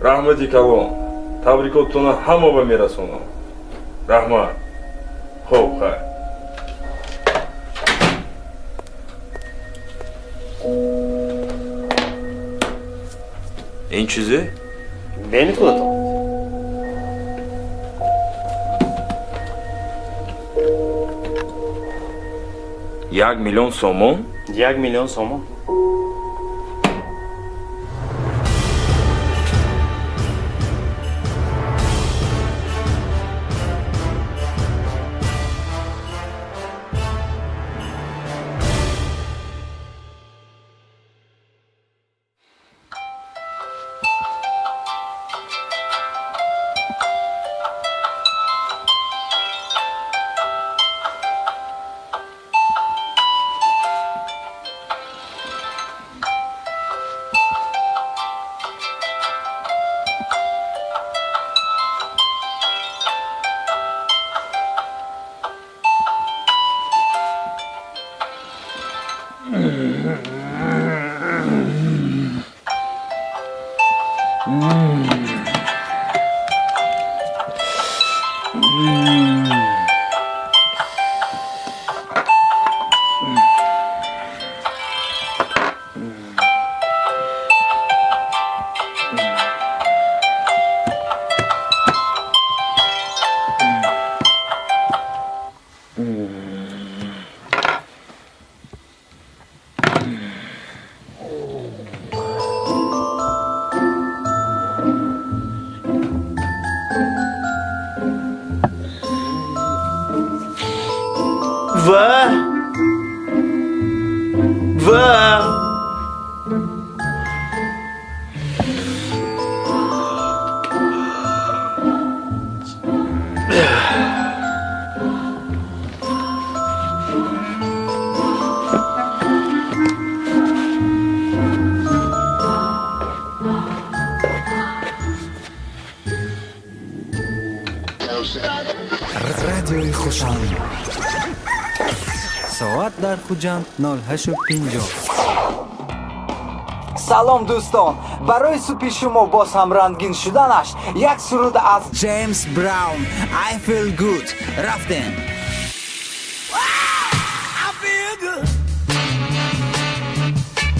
Раҳмати калон, табрикотатонро ҳама ба мерасонам. Раҳмат. Хуб, хайр. Ин чизе? Бени худатон. 1 миллион сомон? 1 миллион сомон. Va. Радиои Хушанд. Соат дар Хуҷанд 08:50. Салом, дӯстон! Барои субҳи шумо боз ҳам рангин шуданаш як суруд аз Ҷеймс Браун, "I feel good". Рафтем. I feel good.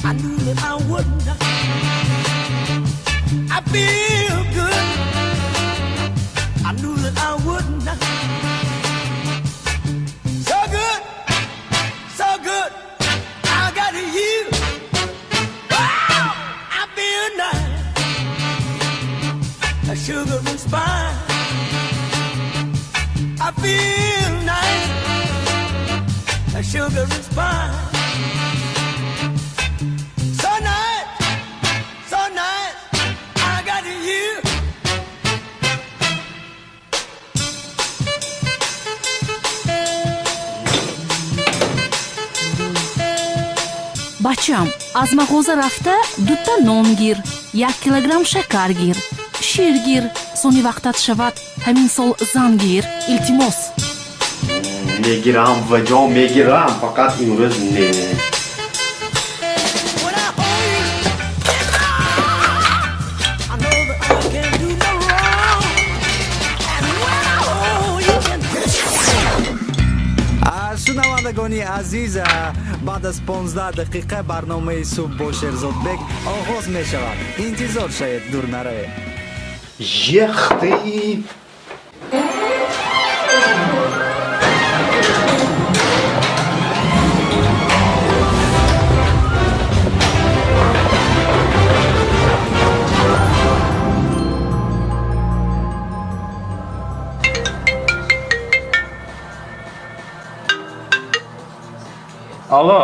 I knew that I would not. I feel good. I knew that I would not. So good, so good. I got you. Wow, I feel nice. A sugar and spice. I feel nice. A sugar and spice. So nice, so nice. I got you. Бачам, аз мағоза рафта дута нон гир, 1 килограмм шакар гир, шир гир. Сони вақтат шавад, ҳамин сол зан гир, илтимос. Мегирам, ваҷон, мегирам, фақат имрӯз не. When I hold you, I know that I can do no wrong. And when I hold you, Шунавандагони азиз, баъд аз 15 дақиқа барномаи субҳ бо Шерзодбек оғоз мешавад. Интизор шавед, дур наравед. Ехты! Алло.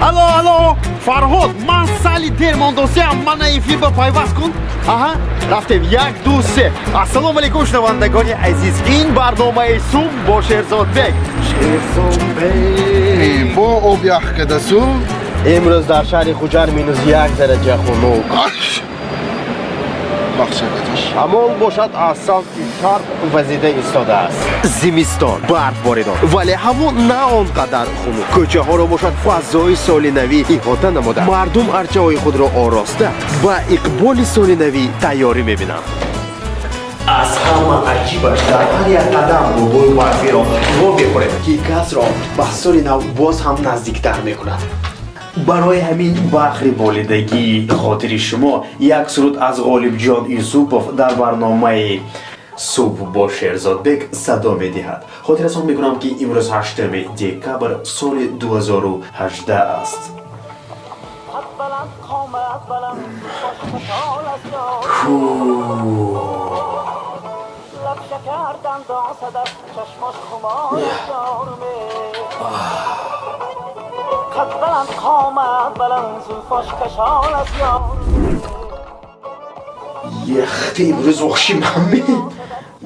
Алло, алло, Фарҳод, ман сали дер мондосиам, мана эфир ба пайваст кун. Аҳа, рафтем, як, ду, се. Ассалому алайкум, шунавандагони азиз, ин барномаи субҳ бо Шерзодбек. Шерзодбек. Бо об ях кадасу. Имрӯз дар шаҳри Хуҷанд -1 дараҷа хунук. Шамол бошад аз самти шарқ вазида истодааст. Зимистон, барф боридон, вале ҳаво на он қадар хунук. Кӯчаҳоро бошад фазои соли навӣ иҳота намуда, мардум арчаҳои худро ороста ба иқболи соли навӣ тайёрӣ мебинанд. Аз ҳама аҷибаш дар ҳар як қадам бобои барфиро во мехӯрем, ки касро ба соли нав боз ҳам наздиктар мекунад. Барои ҳамин бахри болидагии хотири шумо як суруд аз Ғолибҷон Юсупов дар барномаи «Субҳ бо Шерзодбек» садо медиҳад. Хотиррасон мекунам, ки имрӯз 8 декабр соли 2018 аст. Яхте имрӯз охши мамме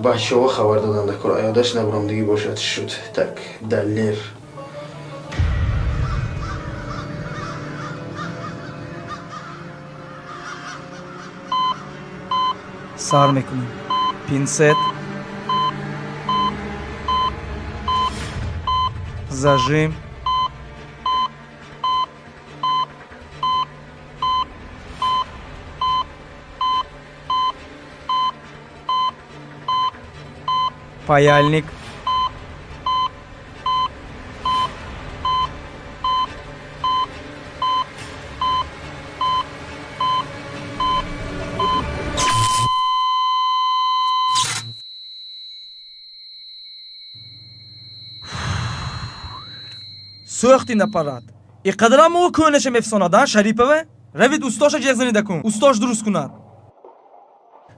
бачаҳо хабар доданд, кор аёдаш набурамдагӣ бошад шуд. Так, Далер. Сар мекунем. Пинсет, зажим, паяльник, сӯхт ин аппарат. Иқадарам ӯ кӯнаша мефсонад, а, Шарипова? Равид устоша ҷеғ занида кун, устош дуруст кунад.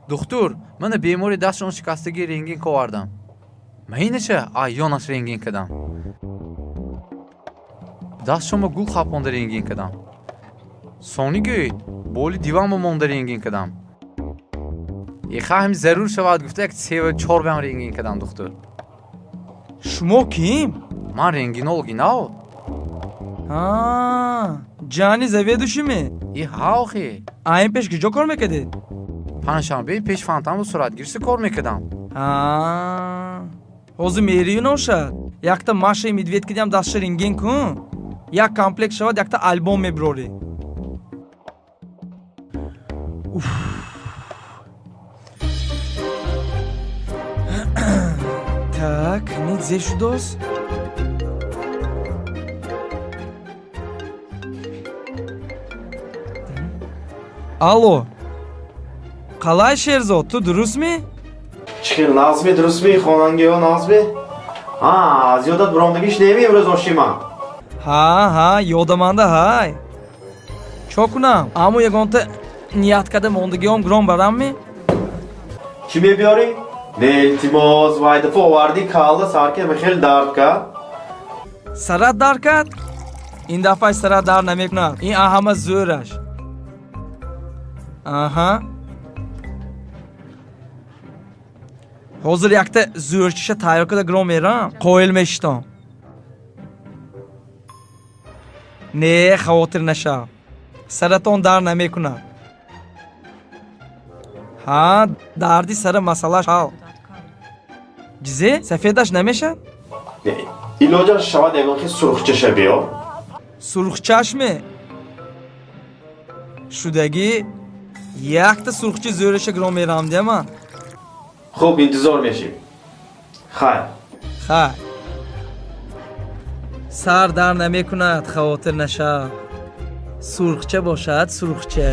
Духтур, мана бемори дастшон шикастагӣ рентген ковардам. Майнаша айёнаш рентген кардам. Дастшонба гул хапонда рентген кардам. Сони гӯед, боли диванба монда рентген кардам. Иха ҳам зарур шавад гуфта як сева чор бам рентген кардам, духтур. Шумо ким? Ман рентгенологи нав. Ҷани заведующими? И ҳа охи. А ин пеш куҷо кор мекардед? Панҷшанбе пеш фонтанбо суратгирси кор мекардам. Ҳозир мерию ношад. Якта Машаи Медведь кидиам дастша рентген кун. Як комплект шавад, якта албом мебирорӣ. Так, нит зе шудос? Алло. Қалай, Шерзод, ту дурустми? Чӣ хел нағзми, дурустми, хонангиҳо нағзми? Ҳа, аз ёдат буромдагиш неми имрӯз ошима? Ҳа, ҳа, ёдаманда ҳай. Чо кунам? Аммо ягонта ният карда мондагиҳом гиром барамми? Чӣ мебиёрӣ? Не, илтимос, вай дафъа овардӣ калда саркама хел дард кард. Сарат дард кард? Ин дафъаш сарат дард намекунад. Ин аҳама зӯраш. Аҳа. Ҳозир якта зӯрчиша тайёр карда гиром мерам, қоил мешитам. Не, хавотир нашав. Саратон дард намекунад. Ҳа, дарди сара масъалаш ҳал. Ҷизе, сафедаш намешавад? Илоҷаш шавад ягон хел сурхчаша биёр. Сурхчашме? Шудагӣ якта сурхчи зӯраша гиром мерам диама. Хуб, интизор мешим. Хайр. Хайр. Сар дар намекунад, хавотир нашав. Сурхча бошад, сурхча.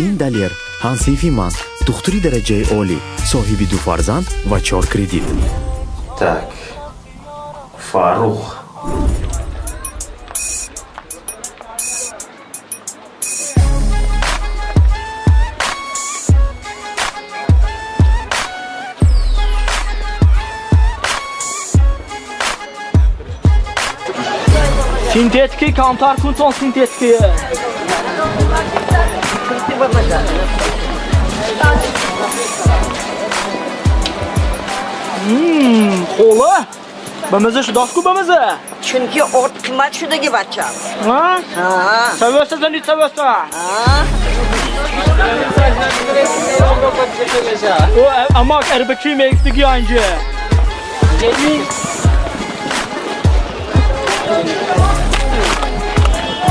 Ин Далер ҳамсинфи ман, духтури дараҷаи олӣ, соҳиби 2 фарзанд ва 4 кредит. Так, Фаррух. Синтетики камтар кун тон синтетики. Хола, ба маза шудост ку ба маза? Чунки орд қимат шудаги бачам. Ҳа? Ҳа. Савоса занид савоса. Ҳа. Амак арбачи мегуфтиги анҷа.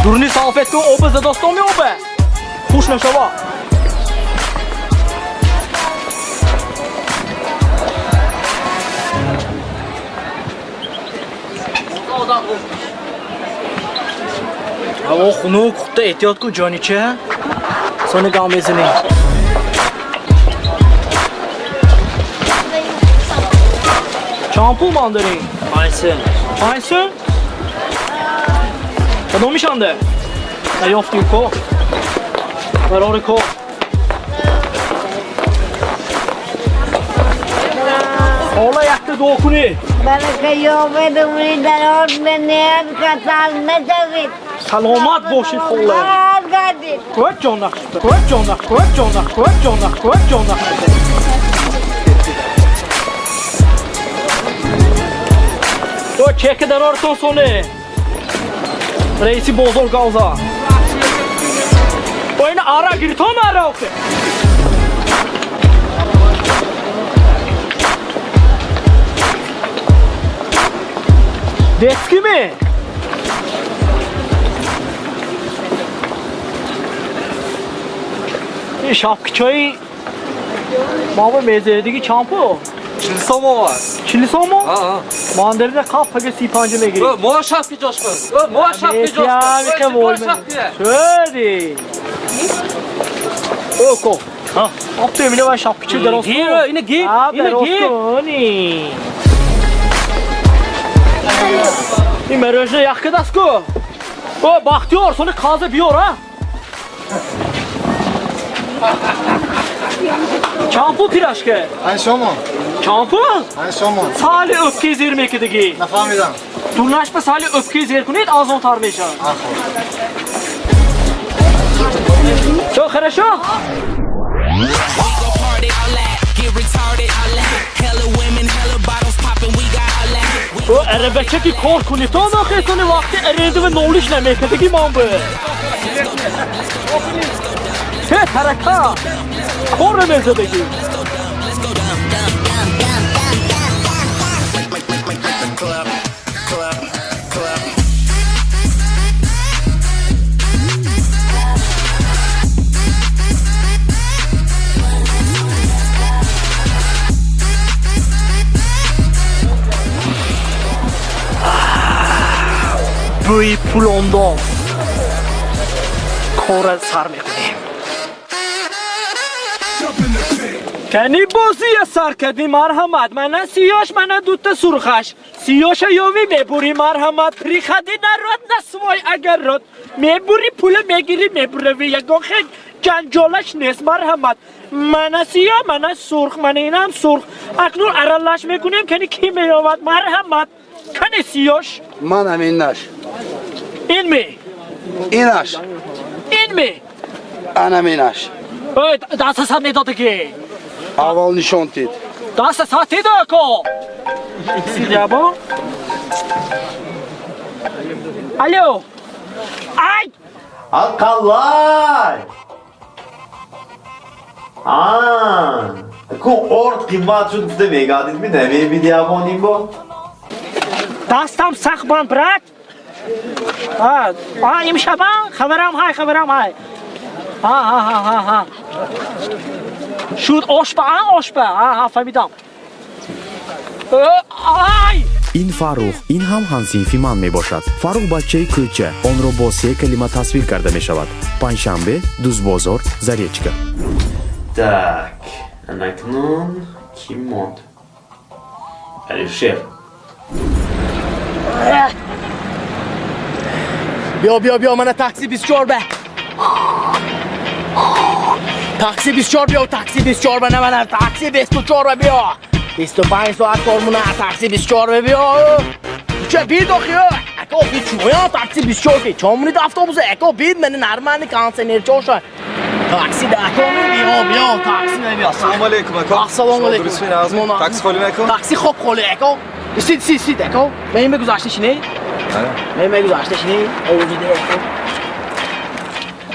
Дурни салфетку оба задостоми оба. Хуш нашава. Ҳаво хунук, худта эҳтиёт кун ҷонича. Сони гам мезанем. Чанд пул ман дорӣ? 5 сум. 5 сум? Кадомишанде? Наёфтӣ ко? Барори ко? Ҳола якта дуо кунӣ. Баракаёбед, умри дароз бинед, касал нашавед. Саломат бошед хола. Кӯ ҷонақ, кӯ ҷонақ, кӯ ҷонақ, кӯ ҷонақ, кӯ ҷонақ. О, чека дарортон соне. Раиси бозор гавза. О, ина ара гиртон ара охе. Детский ми? Ин шапкичаи мама мезедиги чанд пул? 40 сомон var. 40 сомон? Мандарина қап пага 35 мегирӣ. Мо шапки ҷош кун. Мо шапки ҷош кун. Шуди. О, ко. Ап ту мина вай шапкичи дароз. Гир, ина гир, ина гир. Ин мороженое ях кадаст ку. О, Бахтиёр, сони қаза биёр, а? Чанд пул пирашка? 5 сомон. Чанд пул? 5 сомон. Сали өпкаи зер мекардагӣ. Нафаҳмидам. Дурнашба сали өпкаи зер кунед, арзонтар мешавад. Всё хорошо? О, арабачаки кор кунед, то нохесони вақти арендава нолиш намекардагӣ ман бы. Се тарака. Кор намезадагӣ. Бӯи пулондон. Кора сар мекунем. Кани бозия сар кардӣ, марҳамат. Мана сиёш, мана дута сурхаш. Сиёша ёвӣ мебурӣ, марҳамат. Приходи народ на свой огород. Мебурӣ, пула мегирӣ, мебуравӣ. Ягон хел ҷанҷолаш нест, марҳамат. Мана сиё, мана сурх, мана инам сурх. Акнун аралаш мекунем, кани ки меёвад, марҳамат. Кани сиёш? Ман ҳаминаш. Ин ми? Инаш. Ин ми? Анаминаш. Ой, даста сад медодагӣ. Аввал нишон дид. Даста сад дида ко. Сидябо. Алло. Ай! Алқалай! А, ку орд қимат шуд гуфта мегардид ми намебидиабон ин бо? Дастам сахт банд, брат. А, а, имшаба хабарам ҳай, хабарам ҳай. Ҳа, ҳа, ҳа, ҳа, ҳа. Шуд ошпа, а, ошпа. Ҳа, ҳа, фаҳмидам. Ай! Ин Фаррух, ин ҳам ҳамсинфи ман мебошад. Фаррух бачаи кӯча, онро бо се калима тасвир карда мешавад: панҷшанбе, дузбозор, заречка. Так, анакнун кӣ монд? Алишер. Биё, биё, биё, мана такси 24 бе. Такси 24 биё, такси 24 бе, на мана такси 24 бе биё. 25 соат кормуна такси 24 бе биё. Ча бид охи, ако бид чуя такси 24 ки. Чомуни автобус ако бид мана нормальный кондиционер чоша. Такси да ако биё, биё, такси биё. Ассалому алейкум ако. Ассалому алейкум. Такси холи ако? Такси хоб холи ако. Сид, сид, сид ако. Мен мегузашта шине? Мен мегузашта шине? Овози де ако.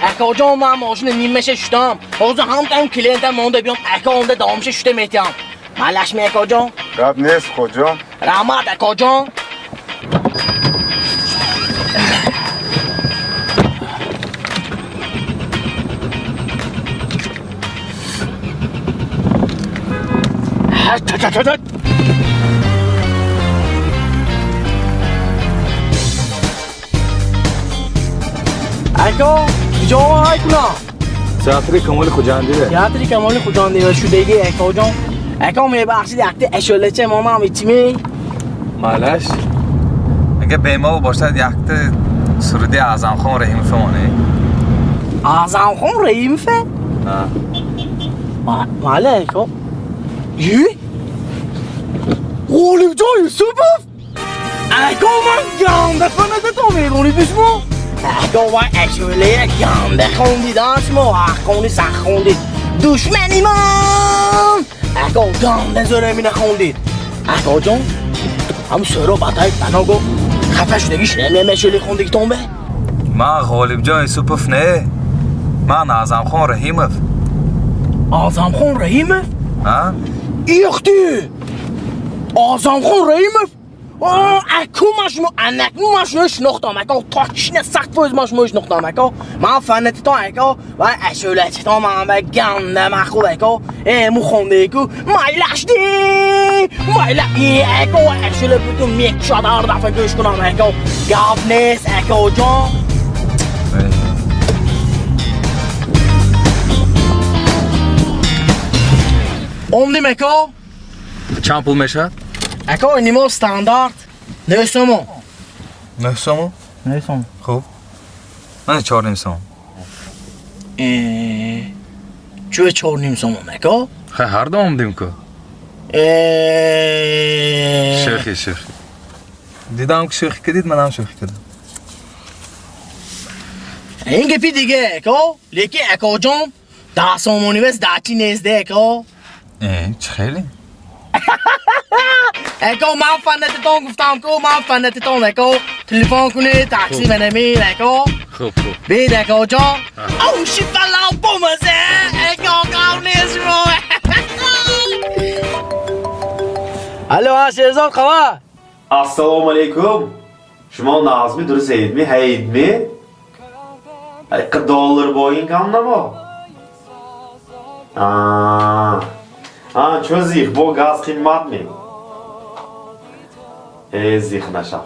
Акаҷон, ман мошина нимаша шудам. Ҳозир ҳамтаем клиентам монда биём, ака онда давомша шуда метиҳам. Малашми акаҷон? Гап нест, хоҷон. Раҳмат, акаҷон. Ака, куҷо ҳай кунам? Театри Камоли Хуҷандӣ. Театри Камоли Хуҷандӣ ва шудагӣ акаҷон. Ака, мебахшид, якта ашӯлача монам ичми? Малаш. Агар бемор бошад, якта суруди Аъзамхон Раҳимов монӣ. Аъзамхон Раҳимов? Ҳа. Мале, ака. Е? Ғолибҷон Юсупов? Ака, ман ганда фанататон медонед шумо? Ака, вай ашӯлая ганда хондидан шумо, ҳаққони сахт хондид. Душмани ман! Ака, ганда зӯра мина хондид. Акаҷон, ҳам Сӯҳроб Атаев паного хафа шудагиш намем ашӯлаи хондагитон бе? Ман Ғолибҷон Юсупов не, ман Аъзамхон Раҳимов. Аъзамхон Раҳимов? Ҳа? Ихти! Аъзамхон Раҳимов? Аку ман шумо, анакну ман шумо шинохтам, ака, точно 100% ман шумо шинохтам, ака. Ман фанатитон, ака, ва ашӯлачитон ман ба ганда махул, ака. Му хондаеку майлашди, майла, ака, ашӯла бутун мекушад ҳар дафъа гӯш кунам, ака. Гап нест, акаҷон. Омдим, ака. Чанд пул мешавад? Ака, нима стандарт 9 сомон. 9 сомон? 9 сомон. Хуб. Ман 4.5 сомон. Чӯ 4.5 сомон, ака? Ха, ҳар ду омдим ку. Шӯхӣ, шӯхӣ. Дидам ки шӯхӣ кардид, манам шӯхӣ кардам. Ин гапи дига, ака. Лекин акаҷон, 10 сомони вес дачи нест, ака. Чӣ хеле? Ака, ман фанатитон гуфтам ку, ман фанатитон, ака. Телефон кунед, такси манамед, ака. Хуб, хуб. Бед, акаҷон. Оши палав бомазе, ака, гап нест шумо. Алло, ҳа, Шерзод, хабар? Ассалому алайкум. Шумо Назми дуруст ҳайдми, ҳайдми? Айқа доллар боин кам намо? Чо зих, бо газ қиммат ми? Зих нашав.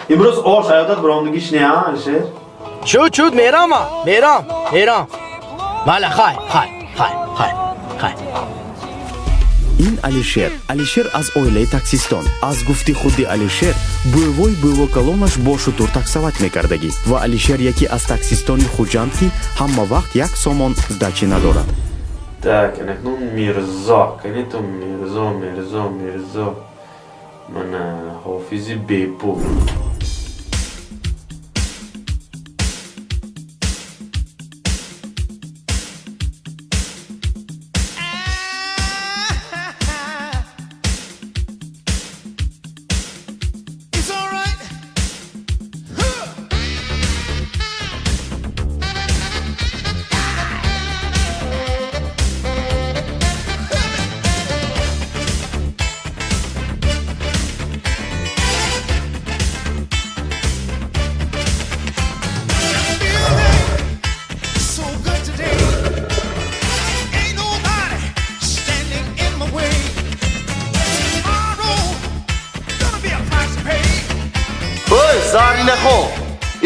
Имрӯз ош аёдат биромдигиш не, а, Алишер? Шуд, шуд, мерам, мерам, мерам. Мала, хай, хай, хай, хай, хай. Ин Алишер. Алишер аз оилаи таксистон. Аз гуфти худи Алишер, бӯвои бӯвокалонаш бо шутур таксават мекардагӣ ва Алишер яке аз таксистони Хуҷанд, ки ҳама вақт 1 сомон сдачи надорад. Так, анакнун Мирзо, каниту Мирзо, Мирзо, Мирзо. Мана ҳофизи бепул.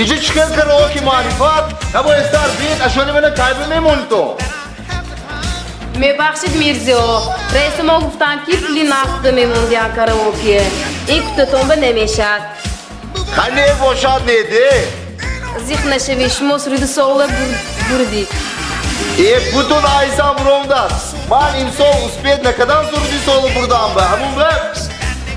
Иҷа чӣ хел караоки маърифат? Набояд биед, ашони мана кайба мемонӣ то. Мебахшид, Мирзо. Раиси мо гуфтанд, ки пули нақд мемондиям караоке. Ин кутатонба намешад. Ха, не бошад, не де. Зиқ нашавӣ, шумо суруди сола бурдид. Э, бутун айсам буромдаст. Ман имсол успеть накардам суруди сола бурдам ба. Ҳамун ба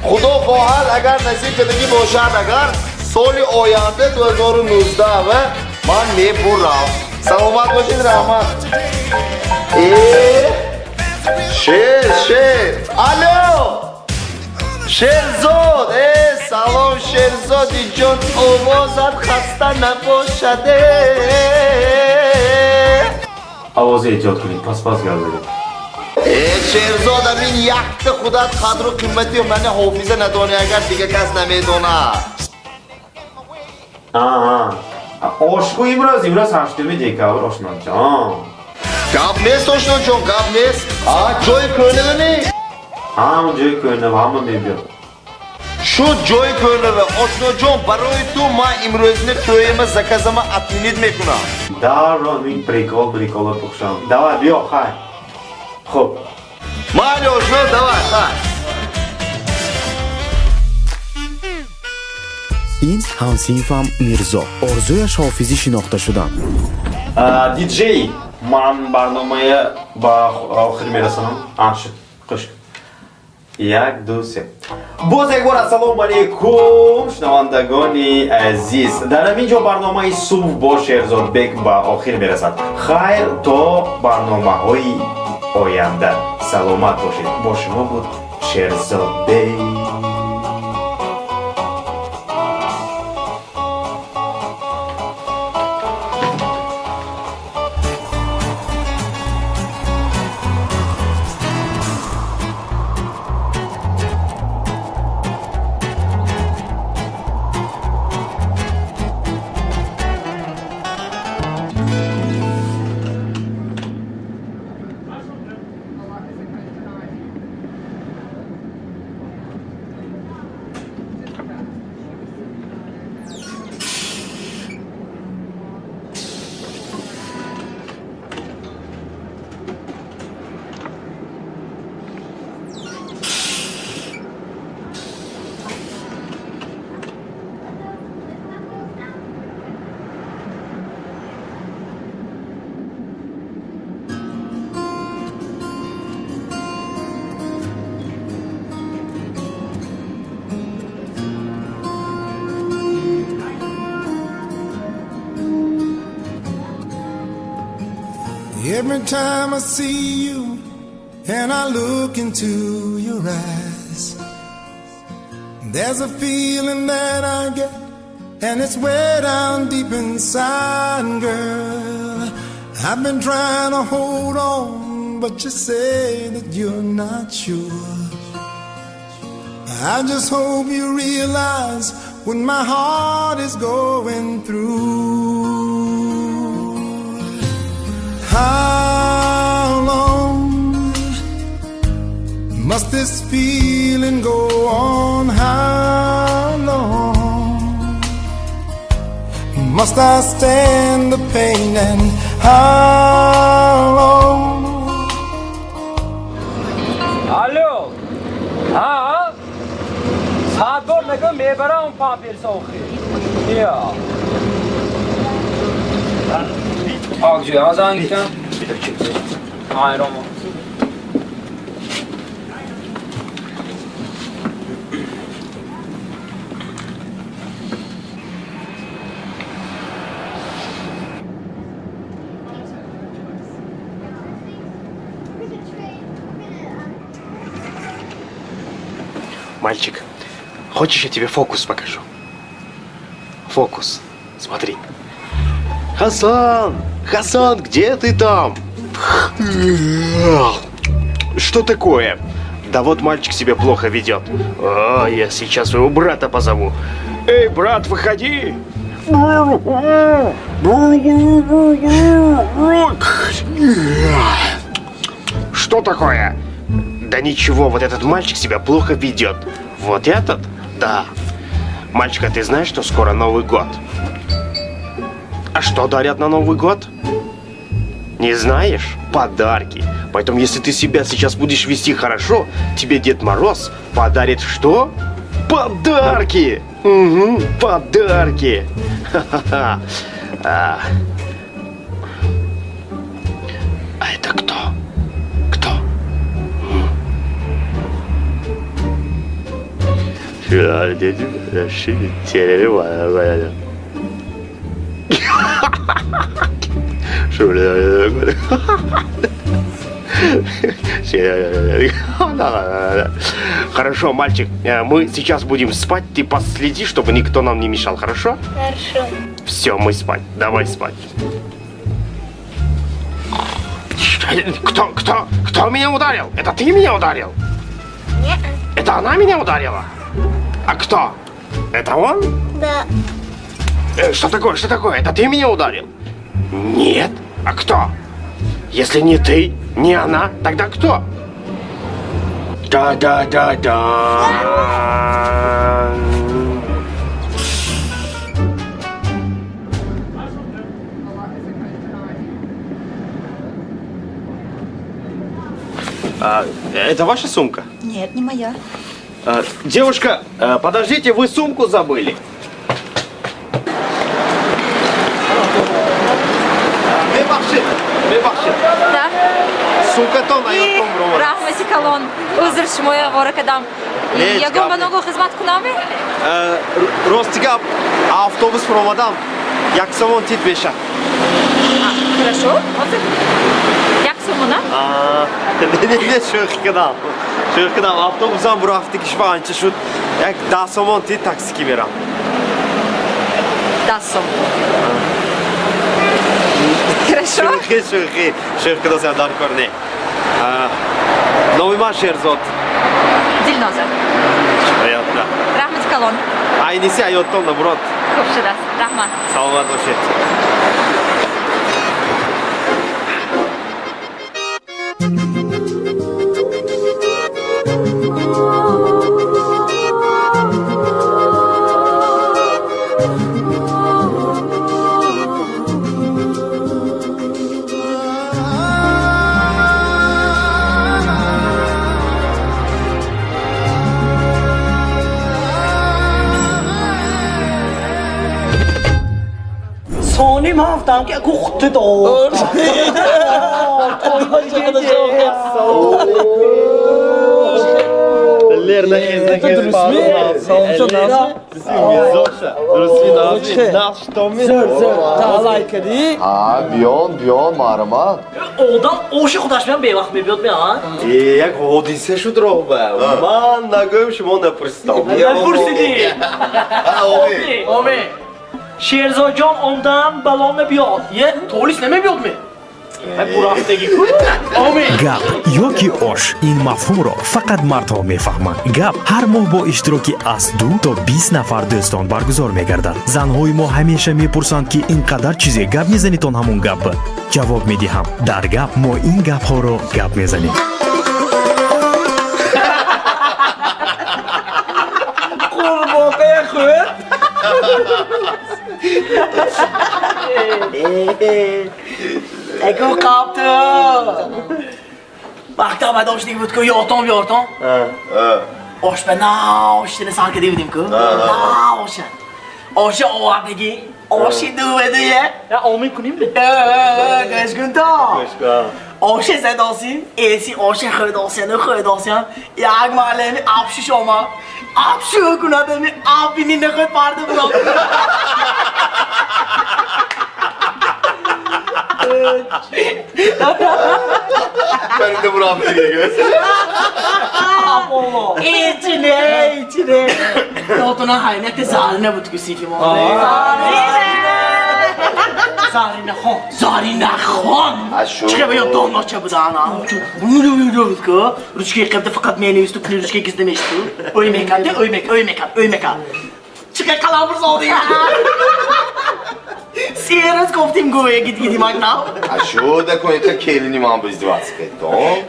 Худо хоҳад, агар насиб кардагӣ бошад, агар соли оянда 2019 ва ман мебурам. Саломат бошед, раҳмат. Шер, шер. Алло! Шерзод, салом Шерзоди ҷон, овозат хаста набошад. Овози эҳтиёт кунед, пас-пас гап занед. Шерзод, амин якта худат қадру қиммати мани ҳофиза надонӣ, агар дига кас намедонад. Ошку имрӯз, имрӯз 8 декабр, ошноҷон. Гап нест, ошноҷон, гап нест. Ҷои кӯнава не? Ҳа, ҷои кӯнава, ҳама мебиёд. Шуд ҷои кӯнава. Ошноҷон, барои ту ман имрӯзина тӯяма заказама отменить мекунам. Дарро мин прикол, прикола пухшам. Давай, биё, хай. Хуб. Майли, ошно, давай, хай. Ин ҳамсинфам Мирзо. Орзуяш ҳофизӣ шинохта шудан. Диджей, ман барномая ба охир мерасонам. Шуд. Хуш. 1, 2, 3. Боз як бор ассалому алайкум, шунавандагони азиз. Дар ҳамин ҷо барномаи субҳ бо Шерзодбек ба охир мерасад. Хайр то барномаҳои оянда. Саломат бошед. Бо шумо буд Шерзодбек. Every time I see you and I look into your eyes, there's a feeling that I get, and it's way down deep inside, girl. I've been trying to hold on, but you say that you're not sure. I just hope you realize what my heart is going through. How long must this feeling go on? How long must I stand the pain, and how long? Алло, ҳа, сад бор нагӯ мебарам памперс охир. Ия. Акҷоя занг кун. Айрома. Мальчик, хочешь, я тебе фокус покажу? Фокус. Смотри. Хасан! Хасан, где ты там? Что такое? Да вот мальчик себя плохо ведет. О, я сейчас своего брата позову. Эй, брат, выходи! Что такое? Да ничего, вот этот мальчик себя плохо ведет. Вот этот? Да. Мальчик, а ты знаешь, что скоро Новый год? А что дарят на Новый год? Не знаешь? Подарки. Поэтому, если ты себя сейчас будешь вести хорошо, тебе Дед Мороз подарит что? Подарки! Угу, подарки! Ха-ха-ха. А это кто? Кто? Хорошо, мальчик, мы сейчас будем спать, ты последи, чтобы никто нам не мешал, хорошо? Хорошо. Все, мы спать, давай спать. Кто меня ударил? Это ты меня ударил? Нет. Это она меня ударила? А кто? Это он? Да. Что такое? Что такое? Это ты меня ударил? Нет. А кто? Если не ты, не она, тогда кто? Да-да-да-да. Это ваша сумка? Нет, не моя. Девушка, подождите, вы сумку забыли. Да. Сумкатон аётон бромад. Раҳмати калон. Узр шумоя вора кадам. Ягон ба ногу хизмат кунаме? Рости гап, автобус промадам. Як сомон тит меша. Хорошо. Ҳозир. Як сомона? Не, шӯхӣ кардам. Шӯхӣ кардам. Автобусам бурафти кишва анча шуд. Як 10 сомон тит такси ки мерам. 10 сом. Хорошо. Шӯхӣ, шӯхӣ. Шӯхӣ кардам, дар кор не. Номи ман Шерзод. Дилноза. Приятно. Раҳмати калон. Айниси аёттон набурод. Хуб шудааст. Раҳмат. Саломат бошед. Соним ҳафтам ки ку хутти дод. Лерна Биён, биён, марҳамат. Одам оши худаш меам бевақт мебиёд меа? Як ҳодиса шуд роҳба. Ман нагӯям, шумо напурсидам. Напурсидӣ. Оми. Шерзоджон омдан балон биёд. Е, толис намебиёд ме? Гап ёки ош ин мафҳумро фақат мардҳо мефаҳманд. Гап ҳар моҳ бо иштироки аз 2 то 20 нафар дӯстон баргузор мегардад. Занҳои мо ҳамеша мепурсанд, ки ин қадар чизе гап мезанитон ҳамон гап. Ҷавоб медиҳам, дар гап мо ин гапҳоро гап мезанем. Қурбоқая хӯрд. Эку қапту. Мактаб доштик буд ку, ёртон ёртон. Ош ба наоштини сар кардӣ будим ку. Наоша. Оша овардагӣ. Оши дуведуе. Я омин куним? Гӯш кун то. Оша задосим, эси оша хӯрдосяну хӯрдосян. Як маҳаллами абшуш омад. Абшу кунадами абини нахӯд парда будам. Парида бурафтига. Ичине, ичине. Дотуна ҳайнати Зарина буд ку сифи мо. Зарина хон, Зарина хон. Чиқа ба ёд доноча буд ана. Буд ку. Ручкаи қабда фақат менависту, пули ручка гизда мешуд. Ӯй мекард, ӯй мекард, ӯй мекард, ӯй мекард. Чиқа қаламбур зодӣ. Сераз гуфтим гӯя гидгиди мактаб. Шуда кун, ика келини ман ба издиваться кардом.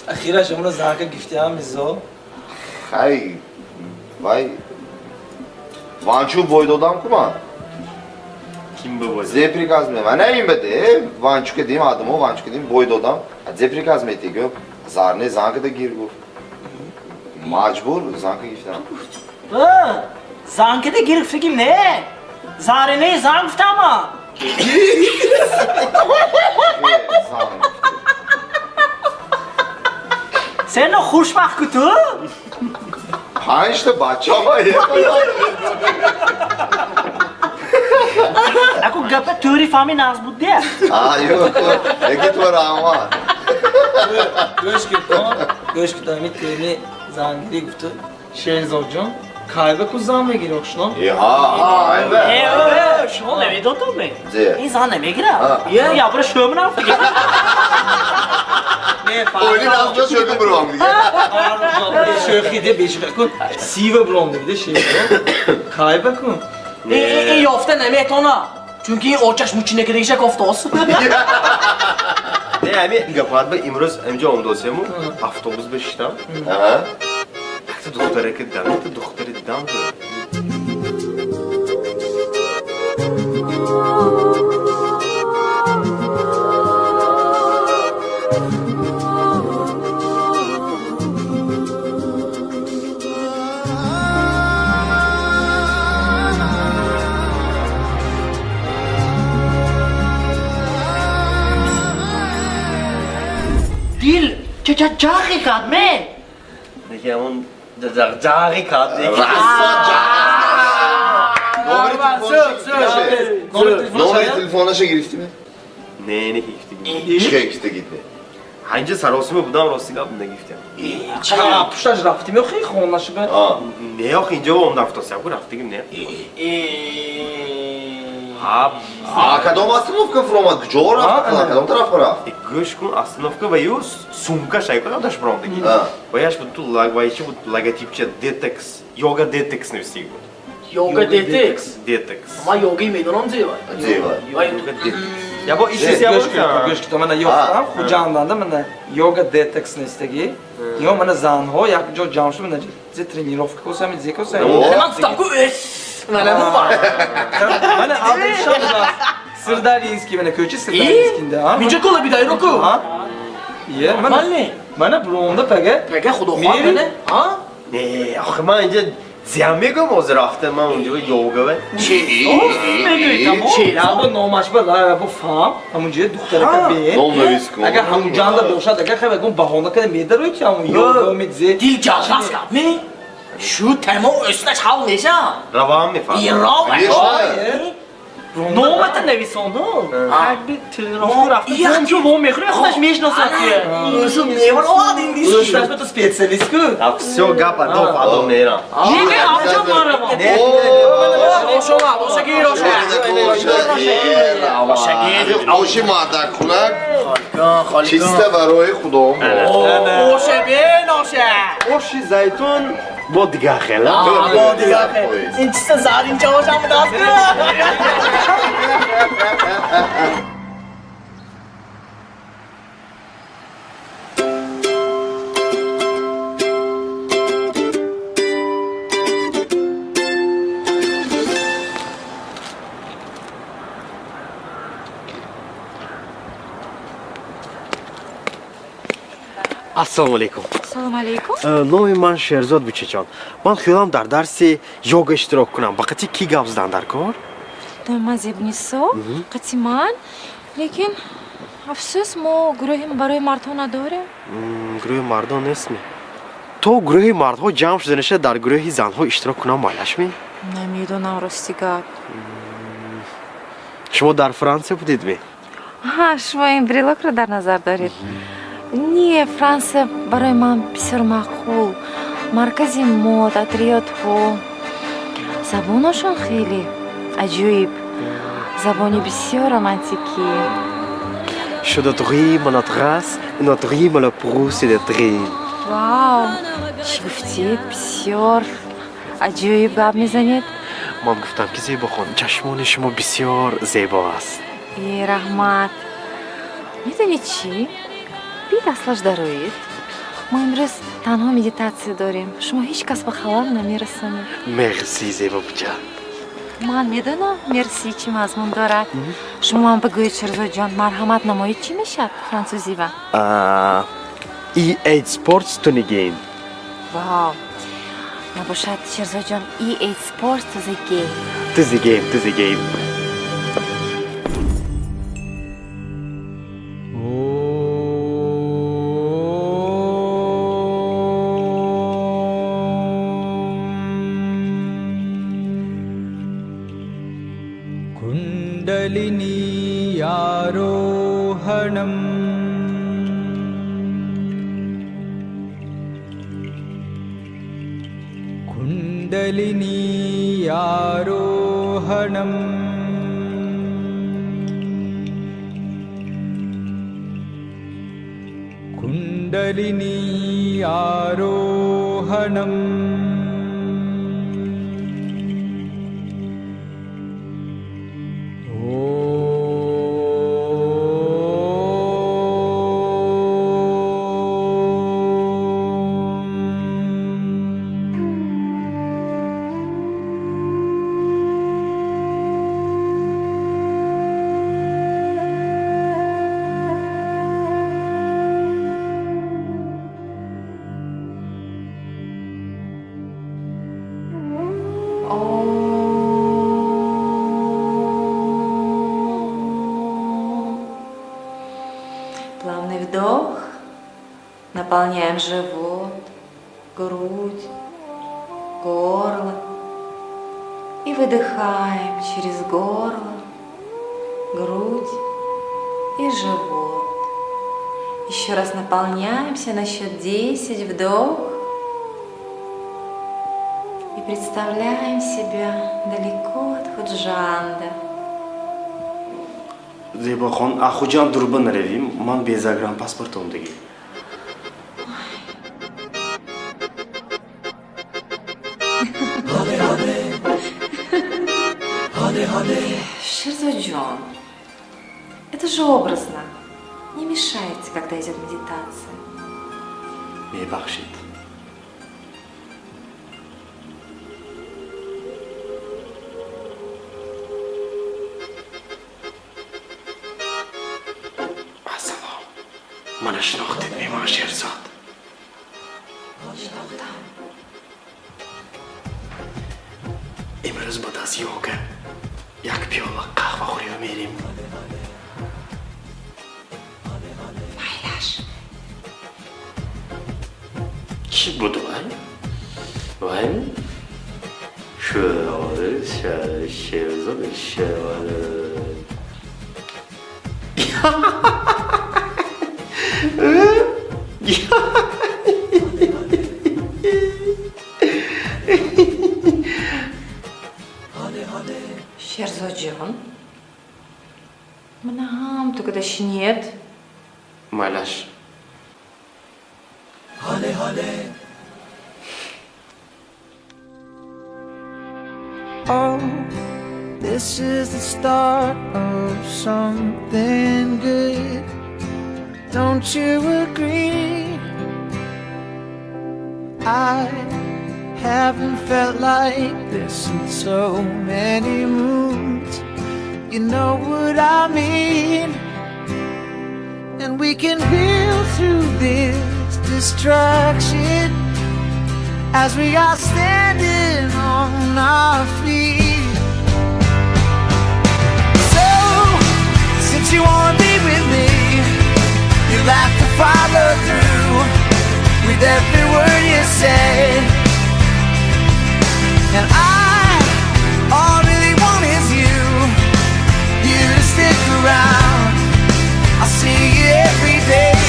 Ахира шуморо занка гифтиам мизо. Хай, вай. Ванчу бой додам ку ман. Ким ба бой? Зе приказ ме. Ман ин баде, ванчу кадим адамо, ванчу кадим бой додам. Зе приказ мети гӯ. Зарне занка да гир гуфт. Маҷбур занка гифтам. Занка да гир гуфтагим не. Зарине занг гуфтама. Сено хушбахт ку ту? Панҷта бача. Аку гапа тӯри фаҳми нағз буд де. Ё, яки ту раҳмат. Гӯш кун, гӯш кун, ами тӯри зангирӣ гуфту Шерзодҷон. Кайба ку зан мегири ошно? Ҳа, кайба. Шумо намедонтон ме? Ин зан намегира. Я бара шӯм рафт. Ойли рафта шӯкун буром дига. Шӯхиде бешӯхӣ кун. Сива буром дига шӯхӣ. Кайба кун. Ин ёфта наметона. Чунки ин очаш мучинакидагиша кофтост. Не, ами гапат ба имрӯз амҷо омдосему автобус бешиштам. Якта духтаре ки дидам, якта духтаре дидам. Дил ча ҷағи кард ме? Неки ҳамон ҷағи кард. Расо ҷағ. Номери телефонаша гирифтиме? Не, не гирифтигим. Чӣ гирифтагид не? Ҳанҷа саросима будам, рости гап нагирифтям. Ча пушташ рафтим ё хи хонаша ба? Не, охи инҷо ом рафтосям, ку рафтигим не. А кадом остановка фуромад? Куҷо рафт? Кадом тараф рафт? Гӯш кун, остановка ва ю сумка шайко даш буромдиги. Ва яш буд ту ва чи буд логотипча детекс, йога детекс нависиги буд. Йога детекс? Детекс. Ма йоги медонам зева. Зева. Йога детекс. Я бо ишис я бо. Гӯш кун, мана ёфтам Хуҷанданда мана йога детекс нависиги. Ё мана занҳо як ҷо ҷамъ шуд мана зе тренировка косами зе косами. Ман гуфтам ку мана бу бар. Мана адресшам Сырдаринский мана кӯча Сырдаринскийда. Минҷа кола бидайро ку. Е, мана мана буромда пага. Пага худохоҳ мана. Ҳа? Не, охи ман инҷа зиям мегӯям ҳозир рафта ман унҷо йога ва. Чи? Мегӯй тамом. Бо номаш ба бо фам, ҳамунҷо духтарака бе. Ном навис кун. Агар ҳамунҷанда бошад, агар хай гум баҳона када медарои ки ҳамун йога медзе. Дил ҷалғас кард, ме? Шу тамом ӯсташ ҳал меша. Равам мефаҳмам. Рав. Номата нависонду. Ҳарби тренировка рафта. Ҷо мо мехӯрем, худаш мешиносад ки. Ӯсу меваровад ин дис. Ӯсташ ба ту специалист ку. А всё гап адо фадо мерам. Не, не, авҷо маравам. Ошома, ошагир, ошагир. Ошагир. Оши мардакхунак. Чиста барои худо. Оша бен, оша. Оши зайтун бо дигар хела. Бо дигар хел. Ин чиста заринча ошам даст. Ассалому алейкум. Ассалому алейкум. Номи ман Шерзод Бучачон. Ман хиёлам дар дарси йога иштирок кунам. Ба қати кӣ гап задан дар кор? Номи ман Зебнисо, қати ман. Лекин афсӯс, мо гурӯҳи барои мардҳо надорем. Гурӯҳи мардон нестми? То гурӯҳи мардҳо ҷамъ шуда наша дар гурӯҳи занҳо иштирок кунам майлашми? Намедонам, рости гап. Шумо дар Франсия будедми? Ҳа, шумо ин брелокро дар назар доред? Не, Франсия барои ман бисёр маъқул. Маркази мод, отрядҳо. Забонашон хеле аҷоиб. Забони бисёр романтикӣ. Je notre notre race, notre rime la brousse de dream. Вау, чӣ гуфтед? Бисёр аҷоиб гап мезанед. Ман гуфтам ки Зебохон, чашмони шумо бисёр зебо аст. Е, раҳмат. Медонед чӣ? Бид аслаш дароед. Мо имрӯз танҳо медитатсия дорем. Шумо ҳеҷ кас ба халал намерасонед. Мерси, Зебо буча. Ман медонам мерси чӣ мазмун дорад. Шумо ман бигӯед, Шерзодҷон, марҳамат намоед чӣ мешавад франсузива? EA Sports to the game. Вау. Набошад, Шерзодҷон, EA Sports to the game. To the game, to the game. Kundalini-arohanam Kundalini आरोहणम्। Kundalini आरोहणम्। Плавный вдох. Наполняем живот, грудь, горло. И выдыхаем через горло, грудь и живот. Еще раз наполняемся на счет 10. Вдох. И представляем себя далеко от Худжанда. Зебохон, а Худжанд дурба наравим, ман без загранпаспортом дигӣ. Шерзоджон, это же образно. Не мешайте, когда идет медитация. Мебахшид. Ассалом. Мана шинохтед меман Шерзод. Шинохтам. Имрӯз баъд аз йога як пиёла қаҳвахӯриро мерем. Майлаш. Чӣ буд вай? Вай? Шерзод Шерзод. Шерзоджон, мана ҳам ту кадаш нет. Майлаш. Oh, this is the start of something good. Don't you agree? I haven't felt like this in so many moons. You know what I mean? And we can build through this destruction as we are standing on our feet. So, since you wanna be with me, you'll have to follow through with every word you say. And I, all I really want is you, you to stick around. I'll see you every day,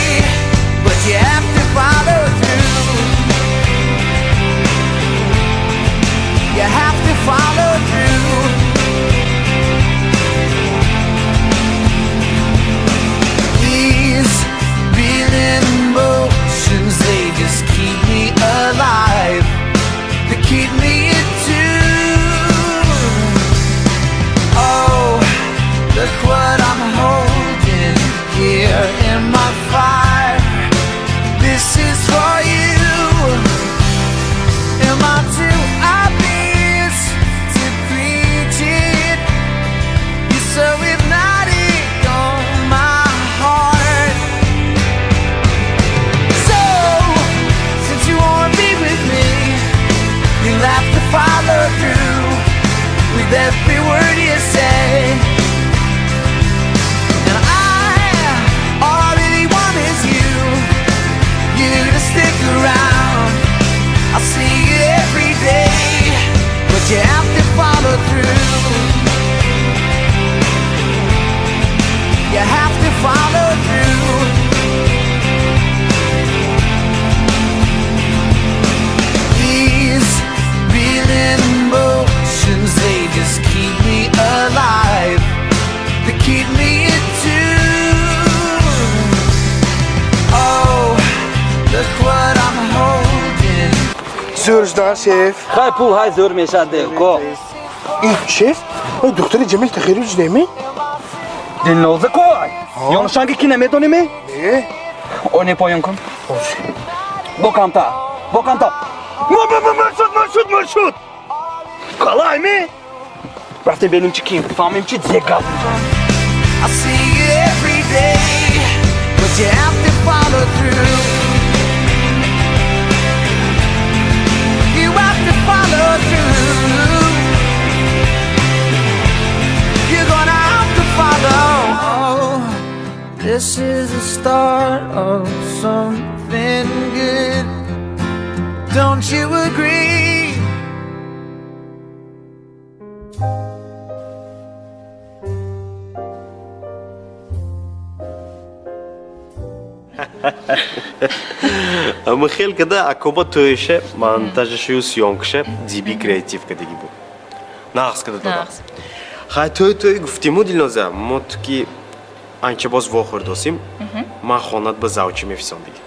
but you have to follow through. You have to follow through. These real emotions, they just keep me alive. They keep me in tune. Oh, look what I'm holding here in my fire. This is for you. Am I too obvious to preach it? You're so hypnotic on my heart. So, since you wanna be with me, you'll have to follow through with every word you say. And I, all I really want is you, you to stick around. I'll see you every day, but you have to follow through. You have to follow through. These real Жда, шеф. Хай пул ҳай зӯр мешад, ко. И, шеф, ой духтари Ҷамил Тахирович неме? Дилноза кой. Ёншанги ки намедонӣ? Не. Ой, не поён кун. Бо камта. Бо камта. Маршрут, маршрут, маршрут. Қалай ме? Рафтем бинем чи ким, фаҳмем чи зе гап. I see you every day, but you have to follow through. You have to follow through. You're gonna have to follow. This is the start of something good. Don't you agree? Михел када акоба тӯише монтажашую съёмкаше диби креатив кадаги буд. Нағз када додам. Хай тӯй тӯй гуфтиму Дилноза, мо ту ки анча боз вохӯрдосим, ман хонат ба завчи мефисондиги.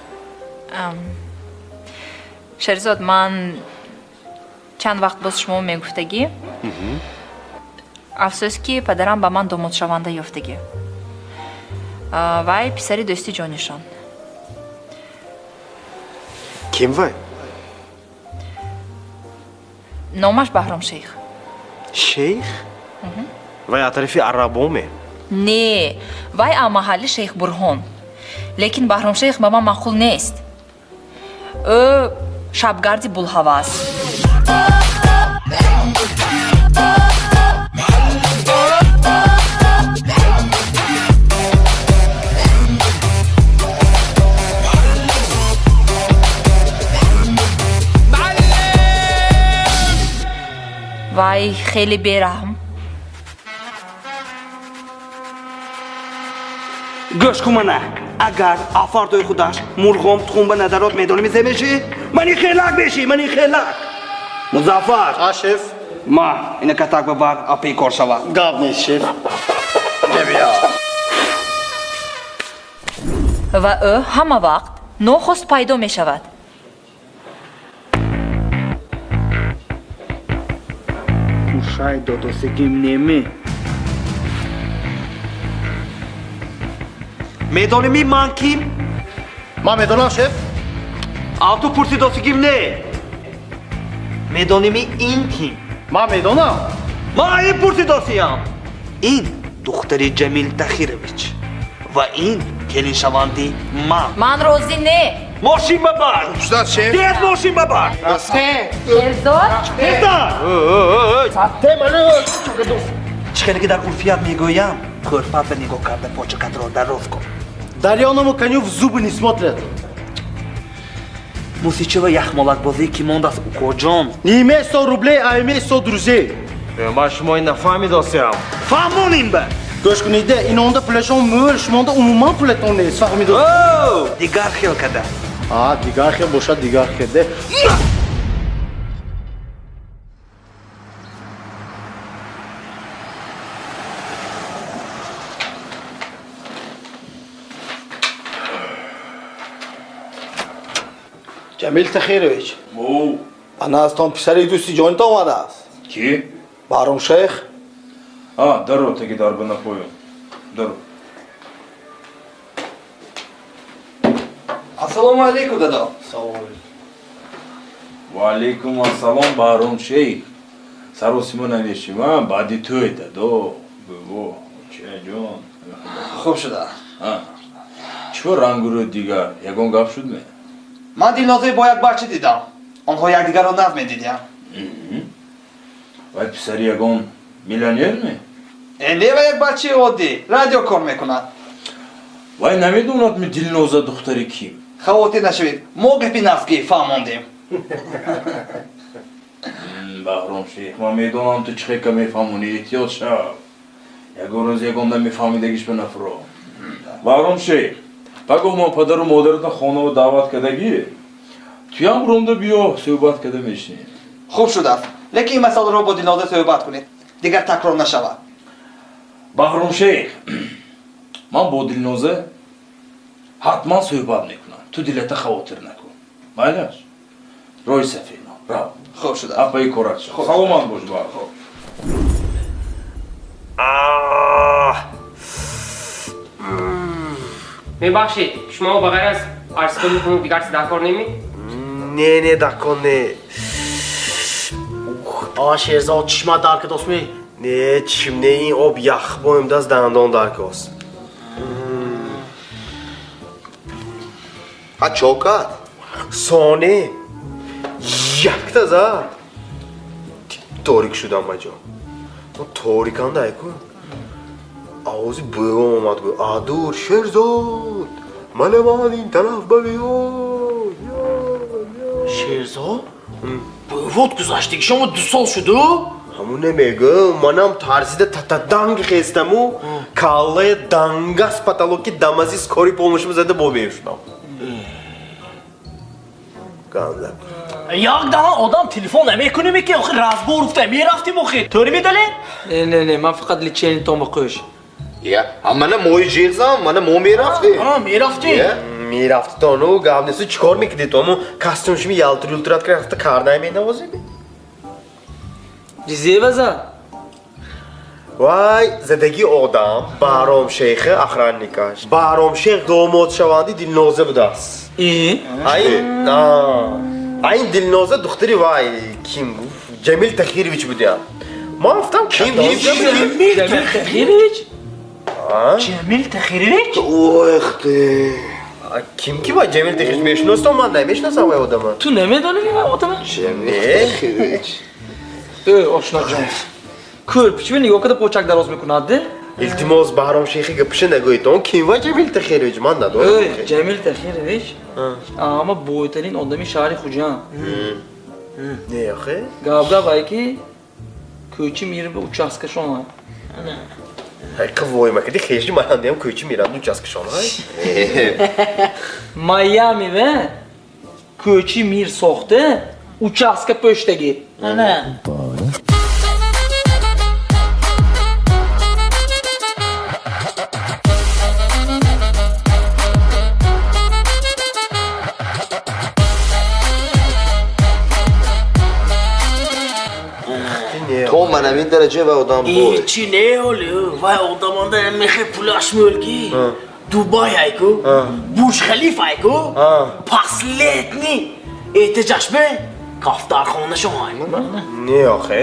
Шерзод, ман чанд вақт боз шумо мегуфтагӣ. Афсӯс ки падарам ба ман домодшаванда ёфтагӣ. Вай писари дӯсти ҷонишон. Ким вай? Номаш Баҳром Шейх. Шейх? Вай аз тарафи арабоме? Не, вай аз маҳалли Шейх Бурҳон. Лекин Баҳром Шейх ба ман маъқул нест. Ӯ шабгарди булҳавас. Вай хеле бераҳм. Гӯш кун мана, агар афардои худаш мурғом тухумба надарот медонӣ зе мешӣ? Мани хелак мешӣ, мани хелак. Музаффар. А, шеф. Ма, ина катак бабар, апи кор шава. Гап нест, шеф. Небия. Ва ӯ ҳама вақт нохост пайдо мешавад. Мушай додосигим неме. Медонӣ ман ким? Ман медонам, шеф. А ту пурсидосигим не. Медонӣ ин ким? Ман медонам. Ман ин пурсидосиям. Ин духтари Ҷамил Тахирович ва ин келиншаванди ман. Ман розӣ не. Мошин бабар. Ждат, шеф. Дед мошин бабар. Шерзод. Чӣ хеле ки дар урфият мегӯям, кӯрпатро нигоҳ карда почакатро дароз кун. Дарёному коню в зубы не смотрят. Мусичива яхмолакбозӣ ки мондааст, укоҷон. Не имей 100 рублей, а имей 100 друзей. Ман шумо ин нафаҳмидосиям. Фаҳмоним ба. Гӯш кунед, инонда пулашон мӯл, шумонда умуман пулатон нест, фаҳмидос. Дигар хел када. А, дигар хел бошад, дигар хел. Ҷамил Тахирович. Ана аз тон писари дӯсти ҷонит омадааст. Ки? Баҳром Шейх. А, даро, таги дарба напоён. Даро. Ассалому алейкум, дадо. Салому алейкум. Ва алейкум ассалом, Баҳром Шейх. Саросимо намешим, а? Баъди тӯй, дадо. Бобо, чаҷон. Хуб шуда. Чӣ рангу рӯ дигар? Ягон гап шуд ме? Ман Дилнозаи бо як бача дидам. Онҳо якдигарро нав медидиям. Вай писари ягон миллионер ме? Не, ва як бачаи оддӣ, радио кор мекунад. Вай намедонад ми Дилноза духтари ким? Хавотир нашавед, мо гапи нафтгӣ фаҳмондем. Баҳром Шейх, ман медонам ту чӣ хека мефаҳмонӣ, эҳтиёт шав. Ягон рӯз ягон намефаҳмидагиш ба нафро. Баҳром Шейх, пагоҳ ман падару модарата хонава даъват кардагӣ, туям ронда биё, суҳбат карда мешинем. Хуб шудааст, лекин ин масъаларо бо Дилноза суҳбат кунед, дигар такрор нашавад. Баҳром Шейх, ман бо Дилноза ҳатман суҳбат мекунам. Ту дилата хавотир накун. Майлаш? Роҳи сафед. Рав. Хуб шуда. Апаи корат шуд. Саломат бош ба. Хуб. Мебахшед, шумо ба ғайр аз арзкунӣ кунед дигар чиз дар кор неми? Не, не, дар кор не. А Шерзод, чишмат дар кадост ми? Не, чишм не, ин об ях боем даст дандон дар кост. А чо кард? Соне якта зад. Торик шудам ба ҷо. Ториканда айку. Овози бӯвам омад, гӯ адур Шерзод, мана ман ин тараф ба биё. Шерзод? Бӯвот гузаштаги шумо 2 сол шуду? Ҳамун намегӯ, манам тарзида татаданг хестаму каллая дангас потолоки дамази скори помощи зада бо бем шудам. Ганда. Як даҳан одам телефон намекунем ки охир разбор уфта мерафтим охир. Тӯри медале? Не, не, не, ман фақат лечение тома қӯш. Я, а мана мои ҷиғзам, мана мо мерафтем. А, мерафтем. Мерафти то ну гап нест, чикор мекунӣ то му костюм шими ялтир юлтират рафта карнай менавозем. Ҷизева за? Вай, задаги одам Баҳром шейхи охранникаш. Баҳром шейх домод шаванди Дилноза будааст. И? Айн, айн Дилноза духтари вай ким гуфт? Ҷамил Тахирович будиям. Ман гуфтам ким? Ҷамил Тахирович? Ҷамил Тахирович? Ох ты! Ким ки вай Ҷамил Тахирович мешиностам, ман намешиносам вай одама. Ту намедонӣ вай одама? Ҷамил Тахирович. Э, ошноҷон. Кӯрпичи нигоҳ карда почак дароз мекунад, де? Илтимос, Баҳром шейхи гапиша нагӯед, он ким вай Ҷамил Тахирович, ман надонам. Э, Ҷамил Тахирович ама бойтарин одами шаҳри Хуҷанд. Не, охе? Гап гап ай ки кӯчи мир ба участкашон. Ҳақиқа вой макади хеши манандиам кӯчи миранд участкашон. Майами ве кӯчи мир сохта участка пӯштаги. Ана. То манамин дараҷа вай одам бой. Чи не оли, вай одамонда мехе пулаш мӯлки. Дубай айку, Бурҷ Халиф айку, последний эҳтиҷашме кафтархона шоҳай. Не охе.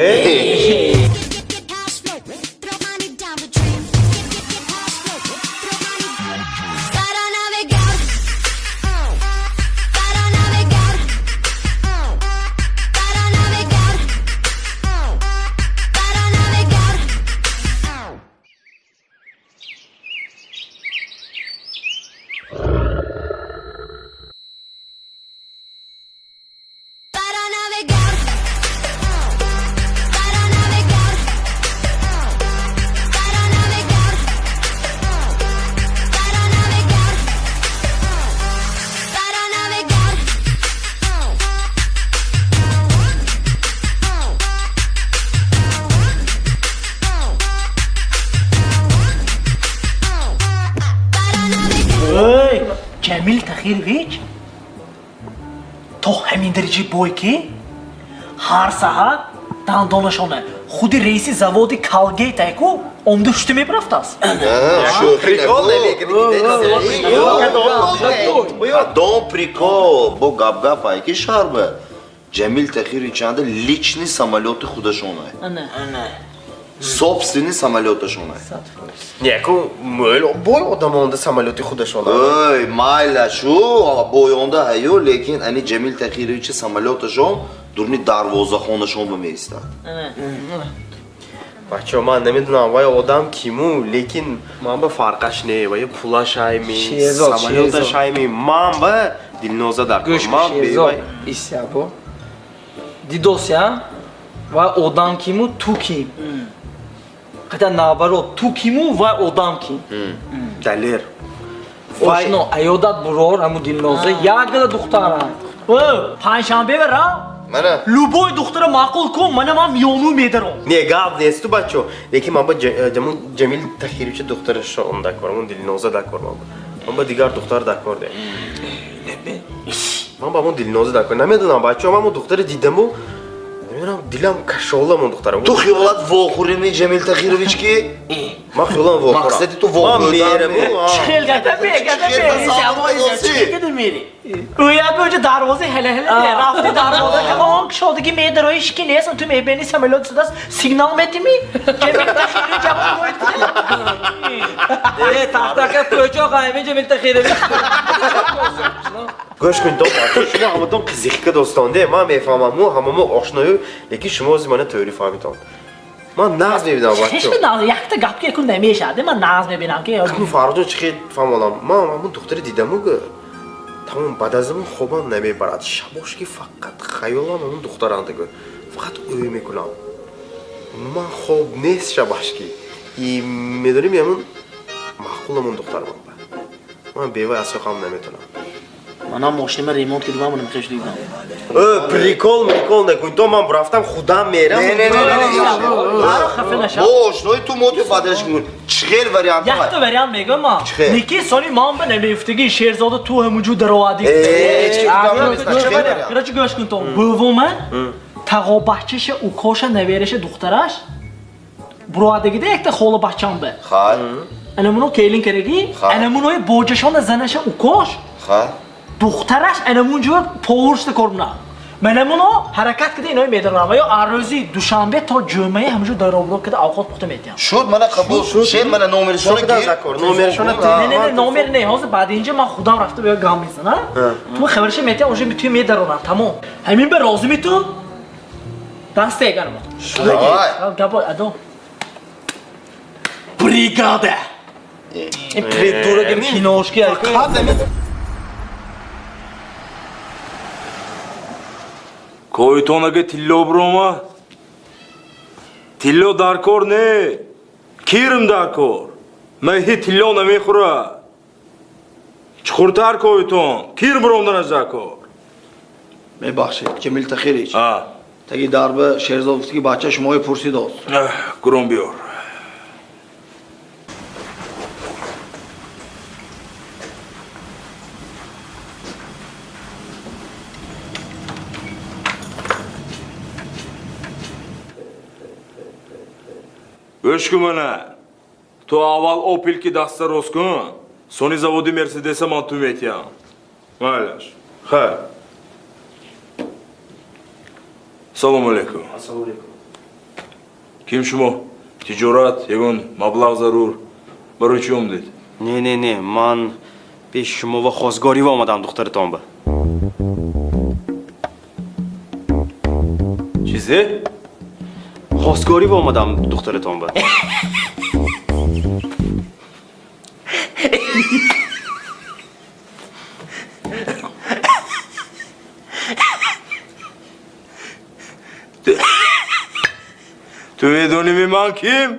Ҷамил Тахирович то ҳамин дараҷа бой ки ҳар саҳар дандонашона худи раиси заводи Калгейт айку омда шута мебарафтааст. Дом прикол бо гап-гап айки шарба. Ҷамил Тахирович анда личный самолёти худашона. Собственный самолёташона. Неку мӯл бой одамонда самолёти худашона. Ой, майла шу, бойонда ҳаё, лекин ани Ҷамил Тахировичи самолёташон дурни дарвозахонашон ба меистад. Бачо, ман намедонам вай одам киму, лекин ман ба фарқаш не, вай пулаш айми, самолёташ айми, ман ба Дилноза дар кор. Ман бевай. Исябо. Дидося, вай одам киму, ту ким. Хотя наоборот, ту киму, вай одам ким. Далер. Ошно, аёдат бурор, ҳаму Дилноза, як гала духтара. Панҷшанбе ра? Мана. Любой духтара маъқул кун, мана ман миёну медаром. Не, гап нест ту бачо. Лекин ман ба Ҷамил Тахировича духтарашон дакор, ман Дилноза дакор ман. Ман ба дигар духтар дакор де. Не. Ман ба мон Дилноза дар кор намедонам бачаҳо, ман мон духтаре дидаму намедонам, дилам кашола мон духтара. Ту хиёлат вохӯрими Ҷамил Тахирович ки? Ман хиёлам вохӯрам. Мақсади ту вохӯрдан. Хел гада ме, гада ме. Уяд бо дарвоза ҳела ҳела рафти дарвоза он кушодагӣ медарои шики нест, ту мебини самолёт судаст, сигнал метими. Ҷамил Тахирович ҷавоб бояд. Э, тахтака пӯчо қайми Ҷамил Тахирович. Гӯш кун, то шумо ҳаматон қизиқка достонде, ман мефаҳмам, мо ҳамамо ошною, лекин шумо ози мана тӯри фаҳмитон. Ман нағз мебинам бачо. Ҳеч нағз, якта гап ки якун намешад, ман нағз мебинам ки. Акун Фарҳодҷон чӣ хел фаҳмонам? Ман ҳамон духтаре дидаму гӯ. Тамом баъд аз он хобам намебарад. Шабош ки фақат хаёлам ҳамон духтаранда гӯ. Фақат ӯй мекунам. Ман хоб нест шабаш ки. И медонем ҳамон маъқул ҳамон духтар ман ба. Ман бевай аз хобам наметонам. Манам мошинама ремонт кардам, манам хеш дидам. Прикол, прикол накун. То ман рафтам худам мерам. Не, не, не, не. Ошнои ту мо ту баъдаш мегӯ. Чӣ хел вариант? Якта вариант мегӯям ман. Ники сони ман ба намефтагӣ Шерзода ту ҳамунҷо даровадӣ. Короче, гӯш кун то. Бувома тағобачаша укоша навераша духтараш буровадагида якта хола бачам ба. Хай. Анамуно келин карагӣ, анамунои боҷашона занаша укош. Хай. Духтараш анамунҷо поваршда кор мекунад. Манамуно ҳаракат кида инои медорам ва ё арӯзи душанбе то ҷумъае ҳамунҷо даробро кида овқот пухта метиҳам. Шуд, мана қабул. Шер мана номершона гир. Номершона не, не, не, номер не. Ҳозир баъди инҷа ман худам рафта ба гам мезанам. Ту хабарша метиҳам, уже ту медаронам. Тамом. Ҳамин ба розими ту? Даст егарма. Гапо адо. Бригада. Ин придурок киношки. Койтонага тилло бирома? Тилло даркор не, кирм даркор. Маҳи тилло намехӯра. Чуқуртар койтон, кир биромданаш даркор. Мебахшед, Ҷамил Тахирович. Таги дарба Шерзод гуфт ки бача шумои пурсидост. Гуром биёр. Гӯш кун мана. Ту аввал Опел ки даста рост кун, сони заводи Мерседеса ман ту метиҳам. Майлаш. Хайр. Салому алейкум. Ассалому алейкум. Ким шумо? Тиҷорат, ягон маблағ зарур. Барои чӣ омдед? Не, не, не, ман пеши шумо ва хостгорӣ омадам духтаратон ба. Чизе? Хостгорӣ омадам духтаратон ба. Ту медонӣ ман ким?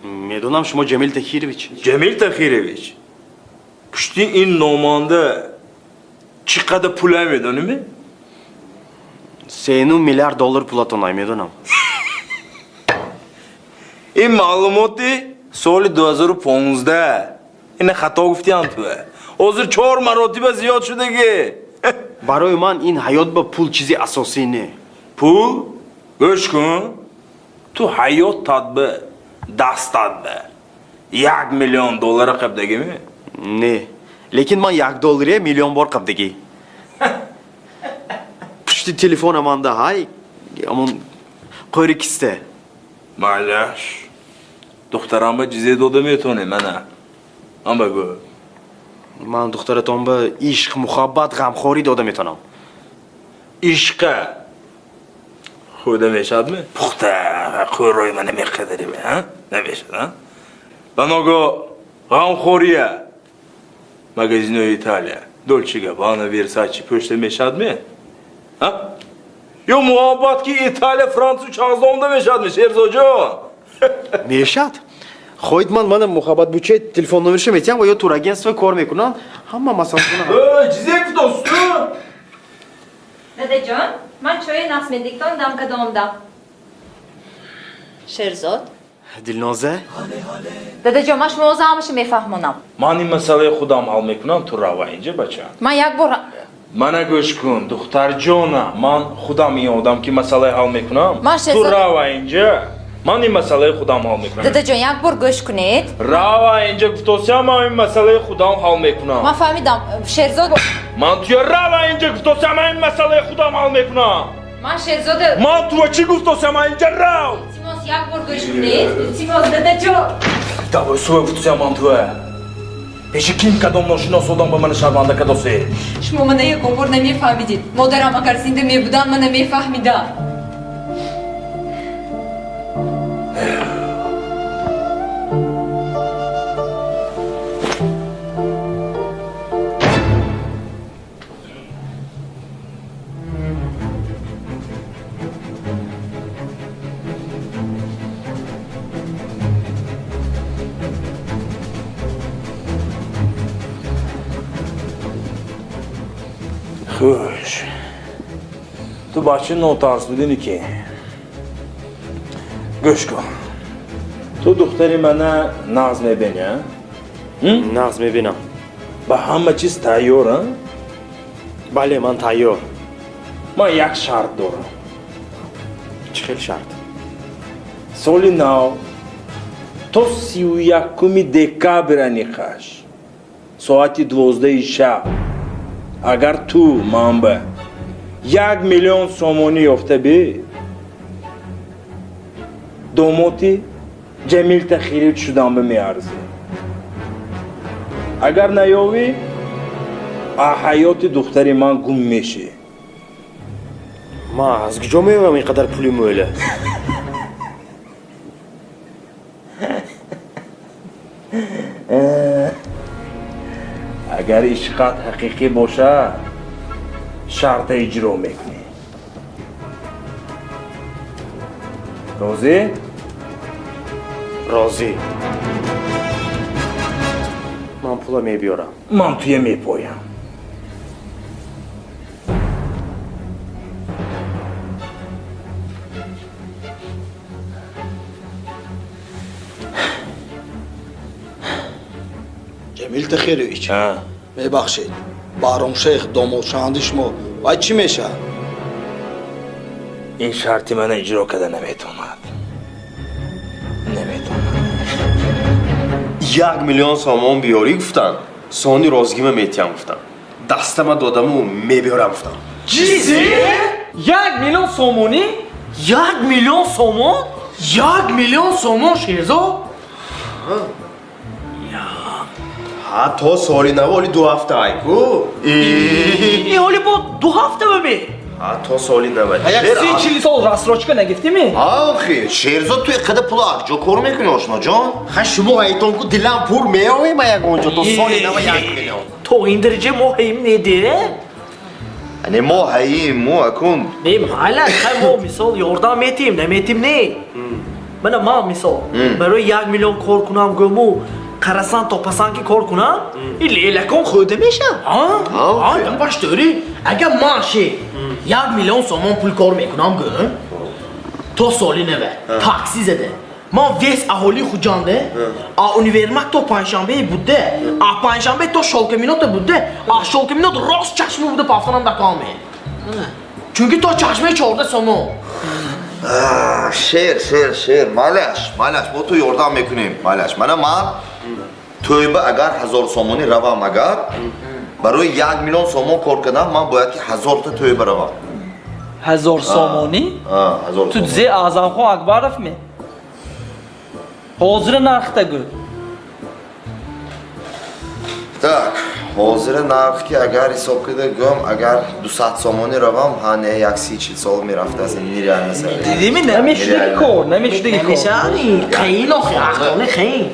Медонам, шумо Ҷамил Тахирович. Ҷамил Тахирович? Пушти ин номанда чӣ қадар пула медонӣ? 3,5 миллиард доллар пулатон ай медонам. Ин маълумоти соли 2015. Ина хато гуфтиам ту. Ҳозир 4 маротиба зиёд шудагӣ. Барои ман ин ҳаёт ба пул чизи асосӣ не. Пул? Гӯш кун. Ту ҳаёт татба, даст татба. 1 миллион доллара қабдагими? Не. Лекин ман 1 долларе миллион бор қабдагӣ. Пушти телефона манда ҳай, амон қӯри кисте. Майлаш. Духтарам ба чизе дода метавонем, мана. Ман багӯ. Ман духтаратон ба ишқ, муҳаббат, ғамхорӣ дода метавонам. Ишқа хӯрда мешавадми? Пухта қӯррои мана меқадарим, а? Намешавад, а? Ба ногоҳ ғамхория магазинои Италия, Долче Габбана, Версачи пӯшта мешавадми? А? Ё муҳаббат ки Италия, Франсу чағзонда мешавадми, Шерзоҷон? Мешавад. Хоҳед ман мана муҳаббат буче телефон номерша метиҳам ва ё турагентство кор мекунанд, ҳама масъалаҳо. Э, чизе гуфтост ту? Дадаҷон, ман чойи нақсмедиктон дам карда омдам. Шерзод? Дилноза? Дадаҷон, ман шумо ҳозир ҳамаша мефаҳмонам. Ман ин масъалаи худам ҳал мекунам, ту рава инҷа, бача. Ман як бор Мана гӯш кун, духтарҷона, ман худам ин одам ки масъалаи ҳал мекунам. Ту рава инҷа, ман ин масъалаи худам ҳал мекунам. Дадаҷон, як бор гӯш кунед. Рава инҷа гуфтосиям, ман ин масъалаи худам ҳал мекунам. Ман фаҳмидам, Шерзод. Ман туя рава инҷа гуфтосиям, ман ин масъалаи худам ҳал мекунам. Ман Шерзода. Ман туя чӣ гуфтосиям, ман инҷа рав. Илтимос, як бор гӯш кунед. Илтимос, дадаҷон. Давай, суя гуфтосиям ман туя. Пеши ким кадом ношинос одам ба мана шарманда кадосе? Шумо мана ягон бор намефаҳмидед. Модарам агар зинда мебуданд, мана мефаҳмидам. Хуш. Ту бачаи нотарс будини ки? Гӯш кун. Ту духтари мана нағз мебини, а? Нағз мебинам. Ба ҳама чиз тайёр, а? Бале, ман тайёр. Ман як шарт дорам. Чӣ хел шарт? Соли нав то 31 декабр аниқаш соати 12 шаб агар ту манба 1 миллион сомонӣ ёфта би, домоти Ҷамил Тахирович шудан ба меарзӣ. Агар наёвӣ, ҳаёти духтари ман гум мешӣ. Ман аз куҷо меёвам ин қадар пули мӯла? Агар ишқат ҳақиқӣ бошад, шарта иҷро мекунӣ. Розӣ? Розӣ. Ман пула мебиёрам. Ман туя мепоям. Ҷамил Тахирович, мебахшед, Баҳромшейх домодшаванди шумо вай чӣ мешавад? Ин шарти мана иҷро карда наметавонад. Наметавонад. 1 миллион сомон биёрӣ гуфтанд, сони розгима метиҳам гуфтанд. Дастама додаму мебиёрам гуфтанд. Чизи? 1 миллион сомонӣ? 1 миллион сомон? 1 миллион сомон, Шерзод? Ҳа, то соли нав оли 2 ҳафта айку. И оли бо 2 ҳафта баме? Ҳа, то соли нав. Як 30-40 сол рассрочка нагифтими? Охи, Шерзод ту иқадар пула акҷо кор мекунӣ, ошноҷон? Ха, шумо ҳайтон ку дилам пур меоем ягонҷо то соли нав 1 миллион. То ин дараҷа мо ҳаим неде? Не, мо ҳаим, мо акун. Не, майла, хай мо мисол ёрдам метиҳем, наметиҳем не. Мана ман мисол барои 1 миллион кор кунам гӯму қарасан топасан ки кор кунам, ин лелакон хӯрда мешавад. Ҳа, гапаш дорӣ. Агар ман ши 1 миллион сомон пул кор мекунам гӯм, то соли нав такси зада, ман вес аҳолии Хуҷанде, а универмаг то панҷшанбе буде, а панҷшанбе то Шолкаминота буде, а Шолкаминот рост чашма буда пафтанам дакаме. Чунки то чашмаи 14 сомон. Шер, шер, шер, малаш, малаш, мо ту ёрдам мекунем, малаш. Мана ман тӯйба агар 1000 сомонӣ равам агар, барои 1 миллион сомон кор кардам, ман бояд ки 1000 та тӯйба равам. 1000 сомонӣ? Ту зе Аъзамхон Акбаров ме? Ҳозира нархта гӯ. Так, ҳозира нарх ки агар ҳисоб карда гӯм, агар 200 сомонӣ равам, ҳа не, 130 сол мерафтааст, ин нереально сар. Дидими, намешудаги кор, намешудаги кор. Намешавад, қаин охи, ақлони қаин.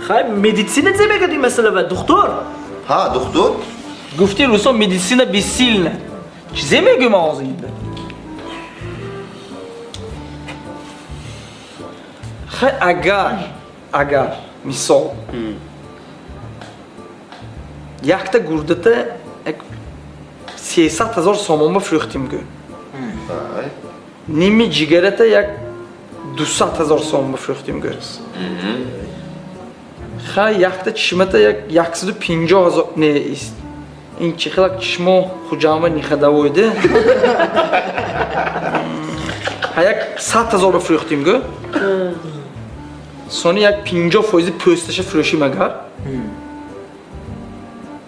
Хай, медицина зе мегӯяд ин масъала ва духтур? Ҳа, духтур? Гуфти русо медицина бессильна. Чизе мегӯям ҳозир инда? Хай, агар мисол якта гурдата 300 000 сомон ба фурӯхтим гӯ, ними ҷигарата як 200 000 сомон ба фурӯхтим гӯ, Хай якта чишмата як 150 000 не ин чи хелак чишмо хуҷама нихадавойде. Ха як 100 000 ба фурӯхтим гӯ. Сони як 50% пӯсташа фурӯшим агар.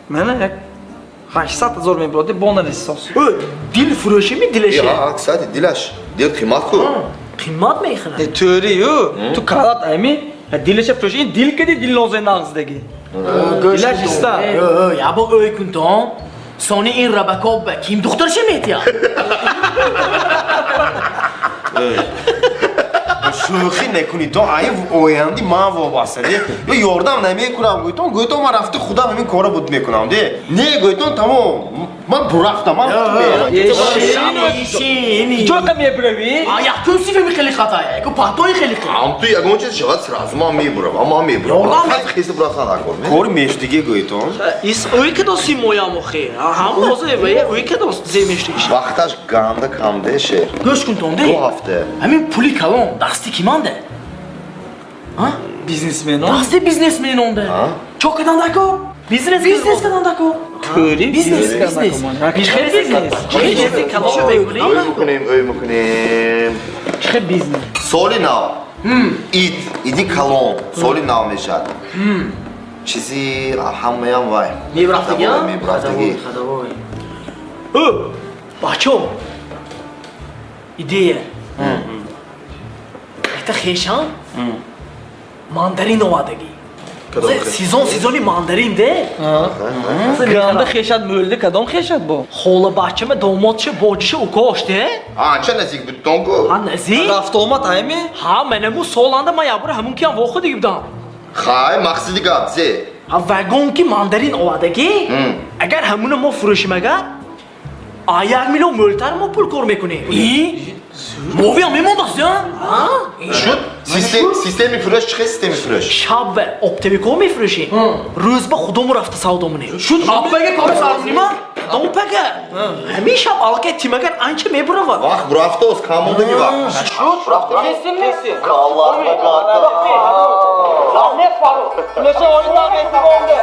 Мана як 800 000 меброде бо нарисос. Дил фурӯшими дилаше? Я, кстати, дилаш. Дил қимат ку. Қимат мехӯрад. Не тӯри ю. Ту калат ами дилаша фурӯши. Ин дил кади дилнозе нағздагӣ. Дилаш иста. Я бо ӯй кунтон. Сони ин рабакоб ба ким духтарша метия? Шӯхӣ накунед, то ай оянди ман вобаста, де. Ё ёрдам намекунам, гӯйтон, гӯйтон ман рафти худам ҳамин кора буд мекунам, де. Не, гӯйтон тамом, ман бурафтам, ман Чоқа мебуравӣ? Якум сифами хеле хатая, яку патои хеле хел. Ам ту ягон чиз шавад, сразу ман мебурам, ман мебурам. Хеси бурафтан акор. Кори мештиге гӯйтон. Ис ӯй кадо симоям охе. Ҳам ҳозир вай ӯй кадо зе мештигиш. Вақташ ганда камде шер. Гӯш кун тон, де. Ду ҳафта. Ҳамин пули калон дасти ки манде? Бизнесменон? Дасти бизнесменонде. Чо кадан дако? Бизнес бизнес кадан дако? Тӯри бизнес бизнес. Чӣ бизнес? Ӯй мекунем, ӯй мекунем. Чӣ бизнес? Соли нав. Ид, иди калон, соли нав мешавад. Чизи ҳамаям вай. Мебрафтагӣ? Мебрафтагӣ. Ӯ, бачо. Идея. Это хешам мандарин овадагӣ. Сезон сезони мандарин де. Ганда хешат мӯлди кадом хешат бо? Хола бачама домодша боҷиша укош де. Анча наздик будтон ку? Ҳа наздик? Рафтуомад айми? Ҳа манаму соланда ман ябура ҳамун киам вохӯдагӣ будам. Хай мақсади гап зе. Ҳа вагон ки мандарин овадагӣ, агар ҳамуна мо фурӯшим агар, а 1 миллион мӯлтар мо пул кор мекунем. Мовиам мемондаст, а? Шуд? Системи фурӯш чӣ хел системи фурӯш? Шаб ва оптовико мефурӯшем, рӯз ба худому рафта савдо монем. Шуд аппага кори сармонима? Допага. Ҳамин шаб аллакай тимагар анча мебуравад. Вақт бурафтост, кам мондагӣ вақт. Шуд? Кесин? Аллоҳ Раҳмат Фаррух. Пулаша оидан меҳрибонда.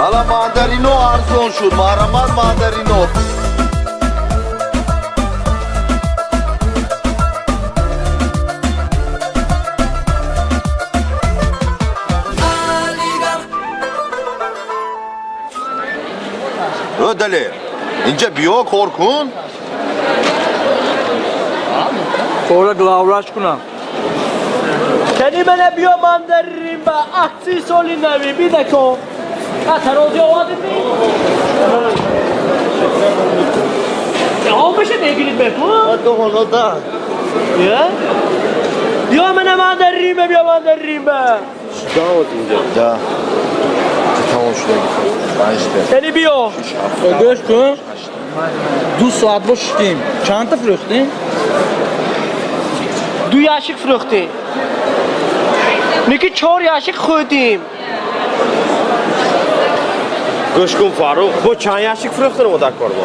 Ала мандарино арзон шуд, маҳрамат мандарино. Ө Далер, инҷа биё кор кун. Кора главврач кунам. Кани мана биё мандарин ба аксияи соли нави бидако. Тарози овадед ми? Ҷавобаша мегирид беку? Да. Биё мана мандарима, биё мандарима. Да. Тамом шудаги. Панҷта. Кани биё. Гӯш кун. 2 соат бо шуштем. Чандта фурӯхтем? 2 ящик фурӯхтем. Ники 4 ящик хӯрдем. Гӯш кун Фаррух, бо чанд ящик фурӯхтан дар кор бо?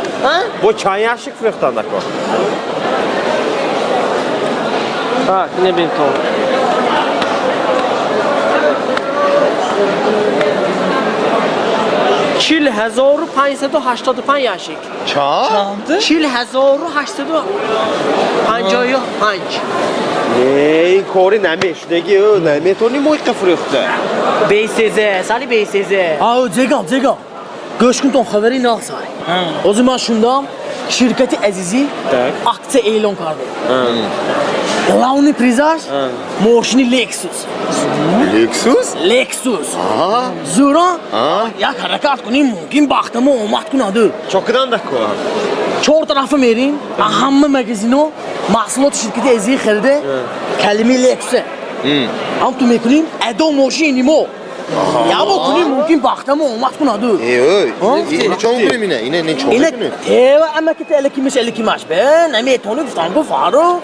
Бо чанд ящик фурӯхтан дар кор? Так, небин то. Чил 1585 ящик. Чанд? 40855. Не, ин кори намешудаги, наметавонӣ мо иққа фурӯхта. Бесезе, сали бесезе. Ау, зегам, зегам. Гӯш кун тон хабари нағзай. Ҳозир ман шундам, ширкати Азизӣ аксия эълон кард. Главный призаш мошини Lexus. Lexus? Lexus. Зӯра як ҳаракат кунем, мумкин бахтамо омад кунад. Чо кидан дако? Чор тарафа мерим, ҳама магазино маҳсулоти ширкати Азизӣ харида, калимаи Lexus. Ҳам ту мекунем, адо мошини мо. Я бо кунӣ мумкин бахтамо омад кунаду. Эй, ина чон кунем ина? Ина не чон кунем? Тева амаки те элекимиш элекимаш бе. Наметони гуфтан гу Фаррух.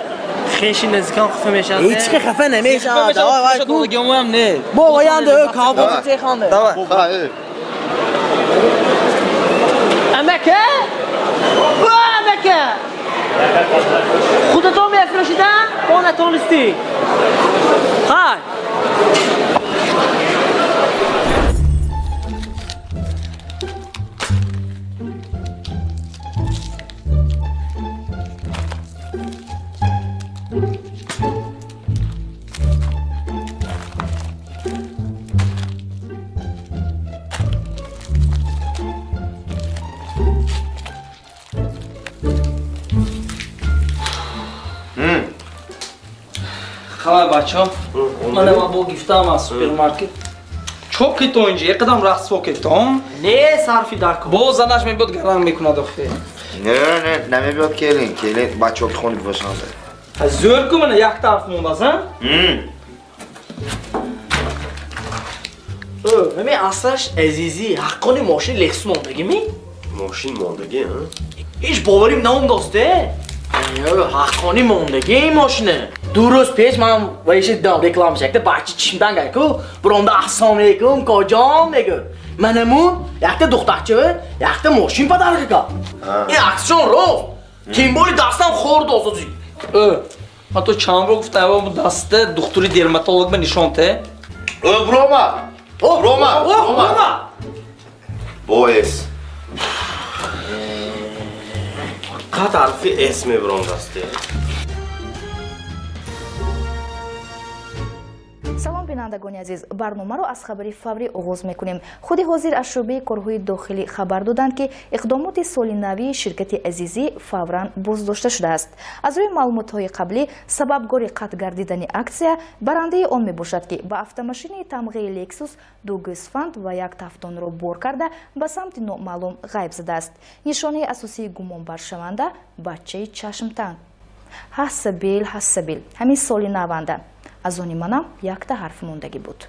Хеши наздикан хафа мешавад. Ҳеч ки хафа намешавад. Давай вай ку. Додагиам не. Бо оянда калбоси цехонда. Давай. Амака? О, амака! Худатон мефурӯшида? Мо натонистӣ. Хай. Халай бачо, мана ма бо гифтам аз супермаркет. Чоп кито инҷа, як қадам расво кито. Не сарфи дар кор. Боз занаш мебиёд гаранг мекунад охе. Не, не, намебиёд келин, келин бачо ки хони бошанд. Зӯр ку мана як тараф мондаз, а? Ҳами аслаш Азизӣ ҳаққони мошин Лексус мондагӣ ми? Мошин мондагӣ, а? Ҳеч боварим наомдост, э? Ҳаққони мондагӣ ин мошина. Ду рӯз пеш ман вайши дидам реклама якта бача чишмтанг ку буромда ассалому алейкум коҷон мегӯ. Манамун якта духтарча якта мошин подарка кард. Ин аксшон рост. Тимболи дастам хӯрд осози. Ман то чанд бор гуфтам бу даста духтури дерматолог ба нишон те. Брома! Брома! Брома! Бо С. Фақат ҳарфи С мебурам дасте. Салом бинандагони азиз, барномаро аз хабари фаврӣ оғоз мекунем. Худи ҳозир аз шӯъбаи корҳои дохилӣ хабар доданд, ки иқдомоти соли навии ширкати Азизӣ фавран боздошта шудааст. Аз рӯи маълумотҳои қаблӣ сабабгори қатъ гардидани аксия барандаи он мебошад, ки ба автомашинаи тамғаи Лексус ду гӯсфанд ва як тафтонро бор карда ба самти номаълум ғайб задааст. Нишонаи асосии гумонбаршаванда бачаи чашмтанг. Ҳассабил, ҳассабил, ҳамин соли наванда. Аз они манам якта ҳарф мондагӣ буд.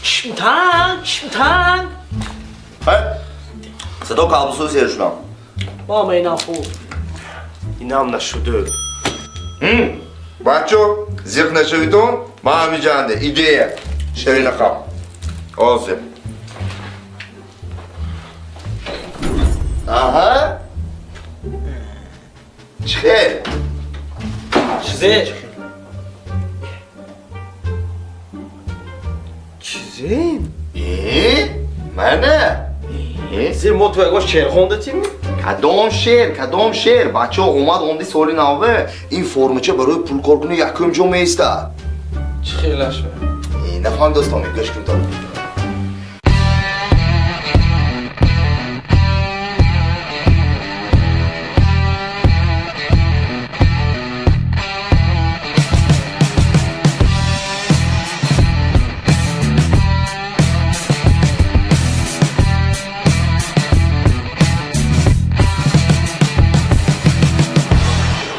Чишмтанг, чишмтанг. Садо калбусу сер шудам. Мама инам хуб. Инам нашуду. Бачо, зиқ нашавитон, ман ҳамиҷанде. Идея. Шеринахам. Ҳозир. Аҳа. Чихел? Чизе? Чизе? Мана? Зер мо ту ягон шеър хондатим? Кадом шеър, кадом шеър? Бачаҳо омад онди соли наве. Ин формача барои пулкоркунӣ якум ҷо меистад. Чӣ хелаш? Нафаҳм дӯстон, гӯш кун то.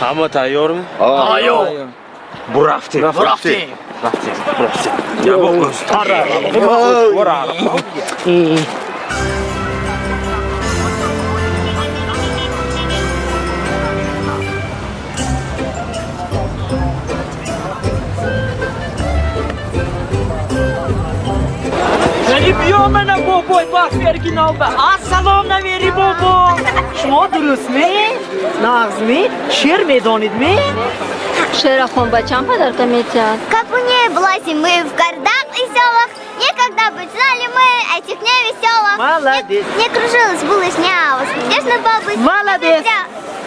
Ҳама тайёрми? Тайёр. Бурафтем. Бурафтем. Рафтем. Бурафтем. Я бо Ара. Яъне биё мана бобой барфи оригинал ба. Ассалом навери бобо. Шумо дурустми? Нағзми? Шеър медонидми? Шеърахон бачам подарка метиҳад. Как бы не было зимы в городах и селах, никогда бы знали мы этих невеселых. Молодец. Не кружилась булышня, воскресной бабы. Молодец.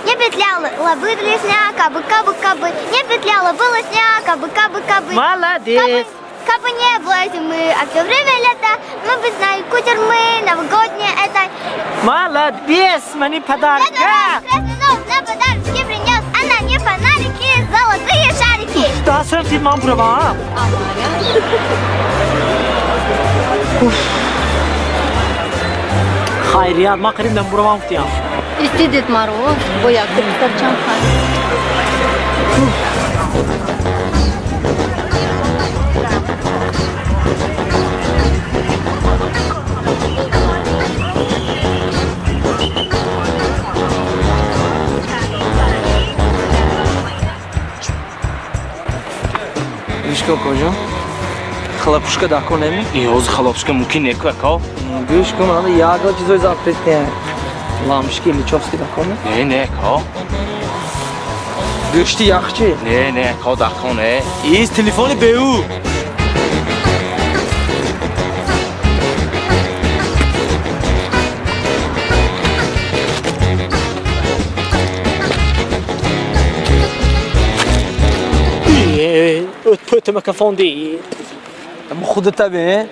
Не петляла лобы лесня, кабы, кабы, кабы. Не петляла булышня, кабы, кабы, кабы. Молодец. Кабы не было зимы, а все время лето, мы бы знали кутермы, новогоднее это. Молодец, мани подарка. Красный нос на подарочки принес, а на не фонарики, золотые шарики. Да, сэр, мам права. Хайрият, ма қариб намбуравам гуфтиям. Исти Дед Мороз, бо як писарчам хай. Коҷон, хлопушка дако неми? И ҳозир хлопушка мумкин не ку, ако. Гӯш кун, ана ягла чизои запрет не. Ламшки Личовски дако не? Не, не, ако. Гӯшти яхчи? Не, не, ако, дако не. Из телефони беу. Пӯтамакафонди. Худата бе.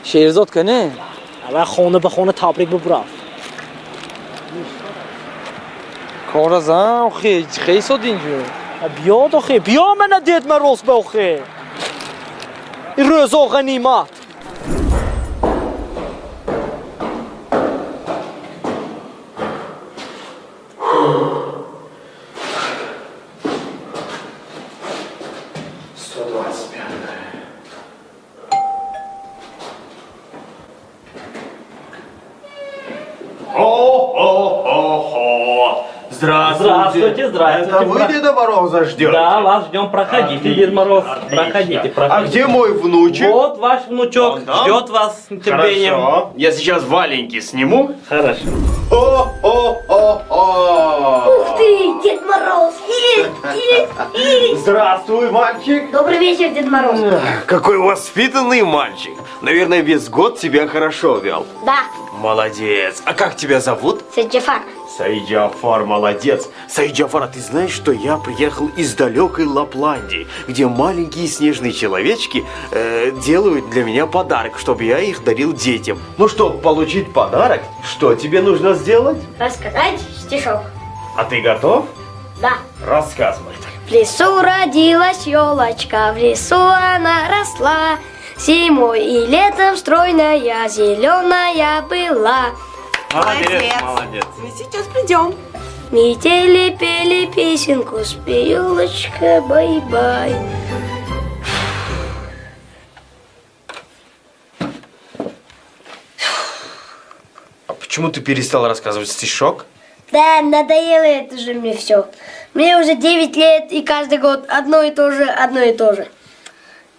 Шерзод кане? Ава хона ба хона табрик бубурав. Кора зан, охи, хей сод инҷо. Биёд охи, биё мана Дед Мороз ба охи. Рӯзо ғанимат. Здравствуйте, здравствуйте. Это вы Деда Мороза ждете? Да, вас ждем. Проходите, Дед Мороз. Отлично. Проходите, проходите. А где мой внучек? Вот ваш внучок. Ждет вас с нетерпением. Хорошо. Я сейчас валенки сниму. Хорошо. О-о-о-о! Ух ты, Дед Мороз! Есть, Здравствуй, мальчик. Добрый вечер, Дед Мороз. Какой воспитанный мальчик. Наверное, весь год себя хорошо вел. Да. Молодец. А как тебя зовут? Саид Джафар. Саид Джафар, молодец. Саид Джафар, а ты знаешь, что я приехал из далекой Лапландии, где маленькие снежные человечки делают для меня подарок, чтобы я их дарил детям. Ну, чтобы получить подарок, что тебе нужно сделать? Рассказать стишок. А ты готов? Да. Рассказывай. В лесу родилась елочка, в лесу она росла. Зимой и летом стройная, зеленая была. Молодец, молодец. Мы сейчас придем. Метели пели песенку, спи, елочка, bye-bye. А почему ты перестал рассказывать стишок? Да, надоело это же мне все. Мне уже 9 лет, и каждый год одно и то же, одно и то же.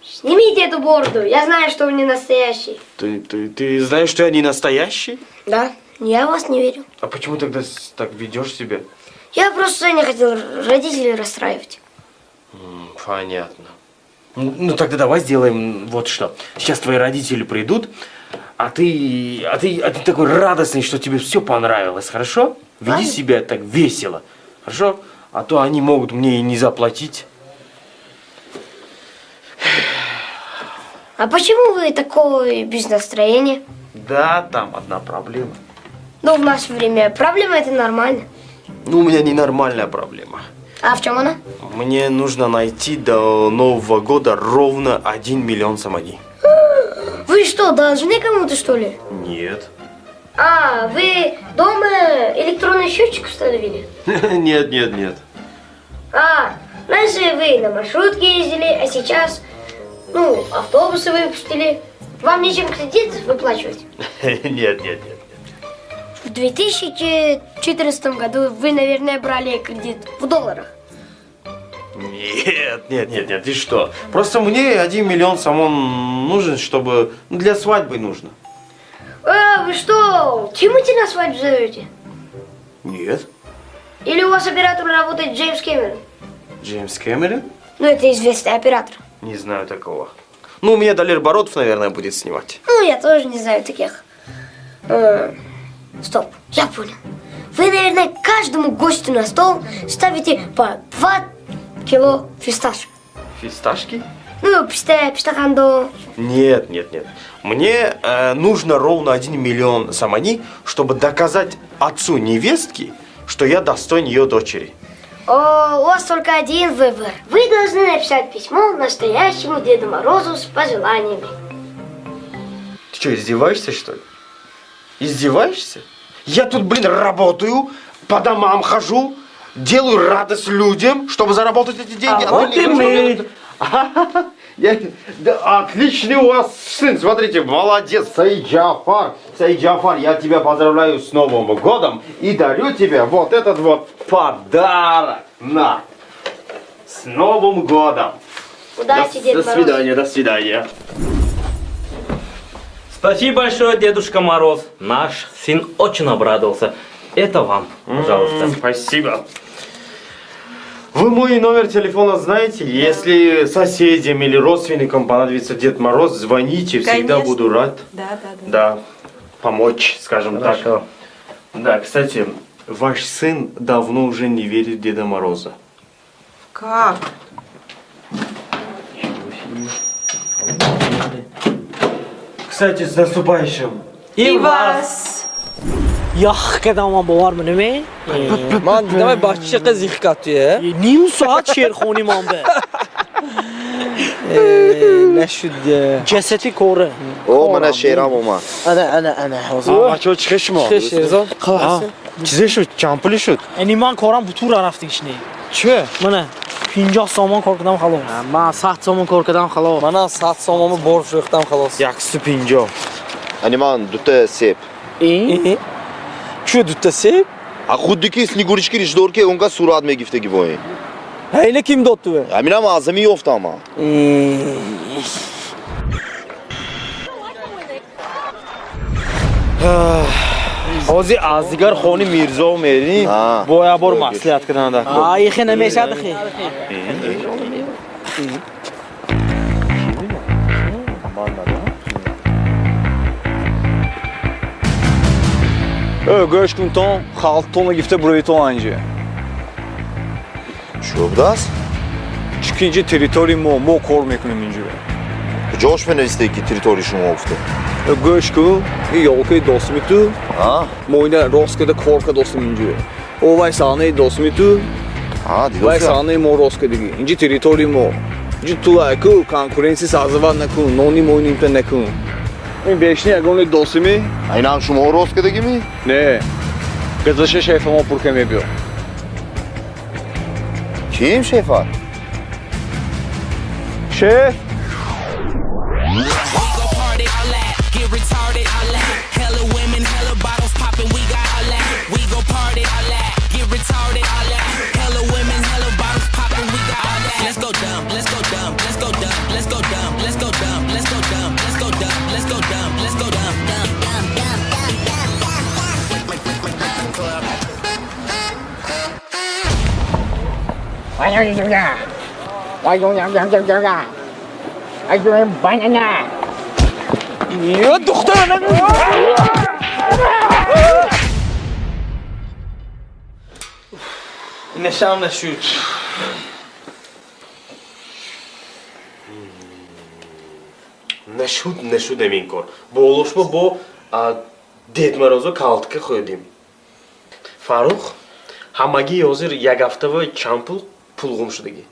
Снимите эту бороду, я знаю, что вы не настоящий. Ты знаешь, что я не настоящий? Да, я вас не верю. А почему тогда так ведешь себя? Я просто не хотел родителей расстраивать. Понятно. Ну тогда давай сделаем вот что. Сейчас твои родители придут, а ты такой радостный, что тебе все понравилось, хорошо? Веди себя так весело, хорошо? А то они могут мне и не заплатить. А почему вы такой без настроения? Да, там одна проблема. Ну, в наше время проблема это нормально. Ну, у меня ненормальная проблема. А в чем она? Мне нужно найти до Нового года ровно 1 миллион сомони. Вы что, должны кому-то, что ли? Нет. А, вы дома электронный счетчик установили? Нет, нет, нет. А, раньше вы на маршрутке ездили, а сейчас, ну, автобусы выпустили. Вам нечем кредит выплачивать? Нет, нет, нет. В 2014 году вы, наверное, брали кредит в долларах. Нет, нет, нет, нет, ты что? Просто мне 1 миллион сомон нужен, чтобы... Для свадьбы нужно. Вы что, Тимати на свадьбу зовете? Нет. Или у вас оператор работает Джеймс Кэмерон? Джеймс Кэмерон? Ну, это известный оператор. Не знаю такого. Ну, у меня Далер Бородов, наверное, будет снимать. Ну, я тоже не знаю таких. Стоп, я понял. Вы, наверное, каждому гостю на стол ставите по 2 кило фисташек. Фисташки? Ну, пистахандо. Нет, нет, нет. Мне нужно ровно 1 миллион сомони, чтобы доказать отцу невестки, что я достоин ее дочери. О, у вас только один выбор. Вы должны написать письмо настоящему Деду Морозу с пожеланиями. Ты что, издеваешься, что ли? Издеваешься? Я тут, блин, работаю, по домам хожу, делаю радость людям, чтобы заработать эти деньги. А вот и мы. Да, отличный у вас сын, смотрите, молодец, Саид Джафар. Саид Джафар, я тебя поздравляю с Новым годом и дарю тебе вот этот вот подарок. На, с Новым годом. Удачи, Дед Мороз. До свидания, до свидания. Спасибо большое, Дедушка Мороз. Наш сын очень обрадовался. Это вам, пожалуйста. Спасибо. Вы мой номер телефона знаете? Если соседям или родственникам понадобится Дед Мороз, звоните, всегда Конечно. буду рад. Да, да, да. Да, помочь, скажем Хорошо. так. Да, кстати, ваш сын давно уже не верит в Деда Мороза. Как? Кстати, с наступающим. И вас! Ях кардам ман бовар менаме? Ман дидам бача чӣ зих кард туя. Ним соат шерхонӣ ман бе. Нашуд. Ҷасати коре. О, мана шерам омад. Ана, ана, ана. Бачаҳо чӣ шумо? Чӣ Шерзод? Чизе шуд? Чанд пулӣ шуд? Яъне ман корам бутура рафтигиш не. Чӣ? Мана 50 сомон кор кардам халос. Ман 100 сомон кор кардам халос. Манам 100 сомонро бор фурӯхтам халос. 150. Ани ман дута себ. Чӣ дута себ? А худди ки Снегурочки ришдор ки онга сурат мегифтаги бо ин. Ҳайна ким дод ту? Ҳаминам аз ҳамин ёфтам ман. Ҳозир аз дигар хони Мирзо мерим, бо як бор маслиҳат кардан дар кор. Ихе намешад хе. Гӯш кун тон, халтона гифта буравитон анҷа. Чӣ будааст? Чунки инҷа территорияи мо, мо кор мекунем инҷо. Куҷош менависте ки территорияи шумо гуфта? Гӯш кун, ин ёлкаи досми ту, мо ина рост карда кор кардостем инҷо. О вай саҳнаи досми ту, вай саҳнаи мо рост кардагӣ. Инҷа территорияи мо. Инҷа ту айку конкуренсия сазават накун, нони мо нимта накун. Ин бешни ягони досими? Айнан шумо рост кардагими? Не. Газаша шефа мо пурка мебиё. Ким шефа? Шеф? Духтара Инашам нашуд. Нашуд, нашудем ин кор. Болошмо бо Дед Морозо калтка хӯрдем. Фаррух, ҳамагӣ ҳозир як ҳафтава чанд пул пул гум шудагӣ?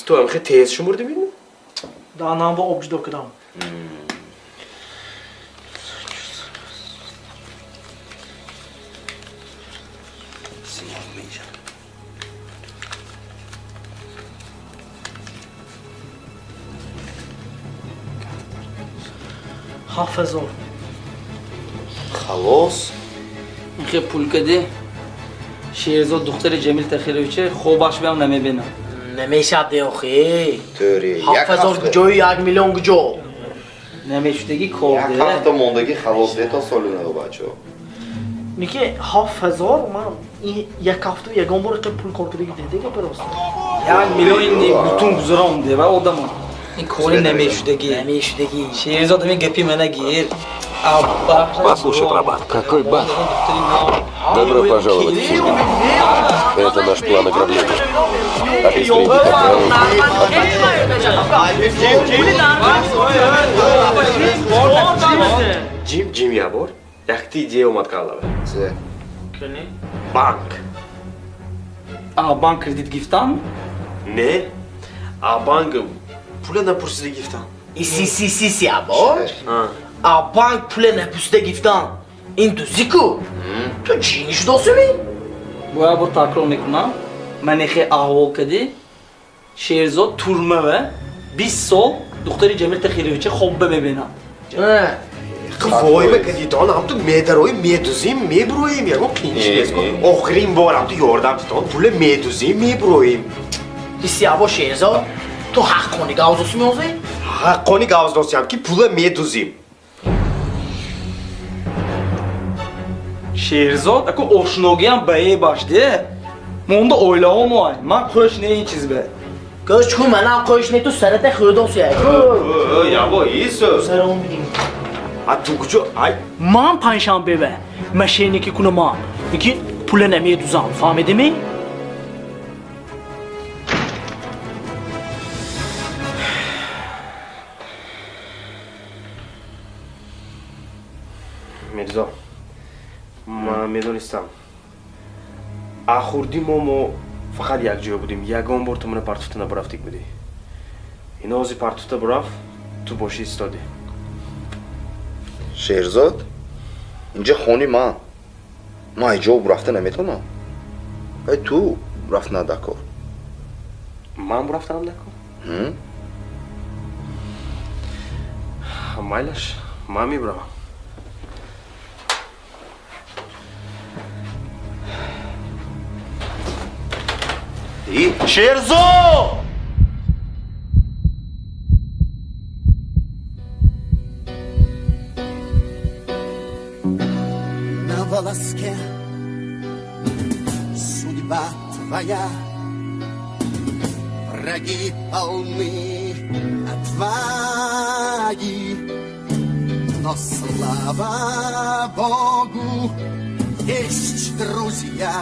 Ту ҳам хеле тез шумурдӣ бинӣ? Данам бо об ҷудо кардам. Ҳафт ҳазор. Халос? Инхе пул каде Шерзод духтари Ҷамил Тахировича хобаш биам намебинам. Намешад охи. Тӯри. Ҳафт ҳазор куҷои 1 миллион куҷо? Намешудагӣ кор Як ҳафта мондагӣ халос то соли нав бачаҳо. Ники 7000 ман як ҳафта ягон бор иқа пул кор кардагӣ дедага просто. 1 миллион ин бутун гузаронде ва одамо. Ин кори намешудагӣ. Намешудагӣ. Шерзод ҳамин гапи мана гир. Послушай про банк. Какой банк? Добро пожаловать в семью. Это наш план ограбления. Обеспечить охрану. Ҷим, ҷим як бор. Якта идея омад каллава. Банк. А банк кредит гифтан? Не, а банк пуля напурсида гифтан. Иси або? А банк пуля напурсида гифтан. Ин дузи ку? Ту чӣ нишдосими? Боя бор такрор мекунам. Ман эхе аҳвол кади. Шерзод турмава 20 сол духтари Ҷамил Тахировича хобба мебинад. Вой ба кадитон, ҳам ту медароим, медузим, мебуроим, ягон қииниш нест. Охирин бор ҳам ту ёрдам титон, пула медузим, мебуроим. Иси або Шерзод, ту ҳаққони гавздосӣ меозӣ? Ҳаққони гавздосиам ки пула медузим. Шерзод, аку ошногиам ба ебаш де. Монда ойлаҳо моай. Ман қӯш не ин чиз бе. Гӯш кун, манам қӯш не, ту сарата хӯдоси аку. Ябо, исо. Саром бигин. А ту куҷо? Ай. Ман панҷшанбе бе. Мошенники кунам. Ики пула намедузам, фаҳмидими? Мирзо, ман медонистам. Ахурди мо фақат якҷоя будем. Ягон бор ту мана партуфта набурафтик будӣ. Ино ҳозир партуфта бурафт, ту бошӣ истодӣ. Шерзод, инҷа хони ман. Ман иҷо бурафта наметавонам. Ай ту рафт надакор. Ман бурафтанам дакор? Майлаш, ман мебуравам. Шерзод! На волоске судьба твоя, враги полны отваги, но слава Богу, есть друзья.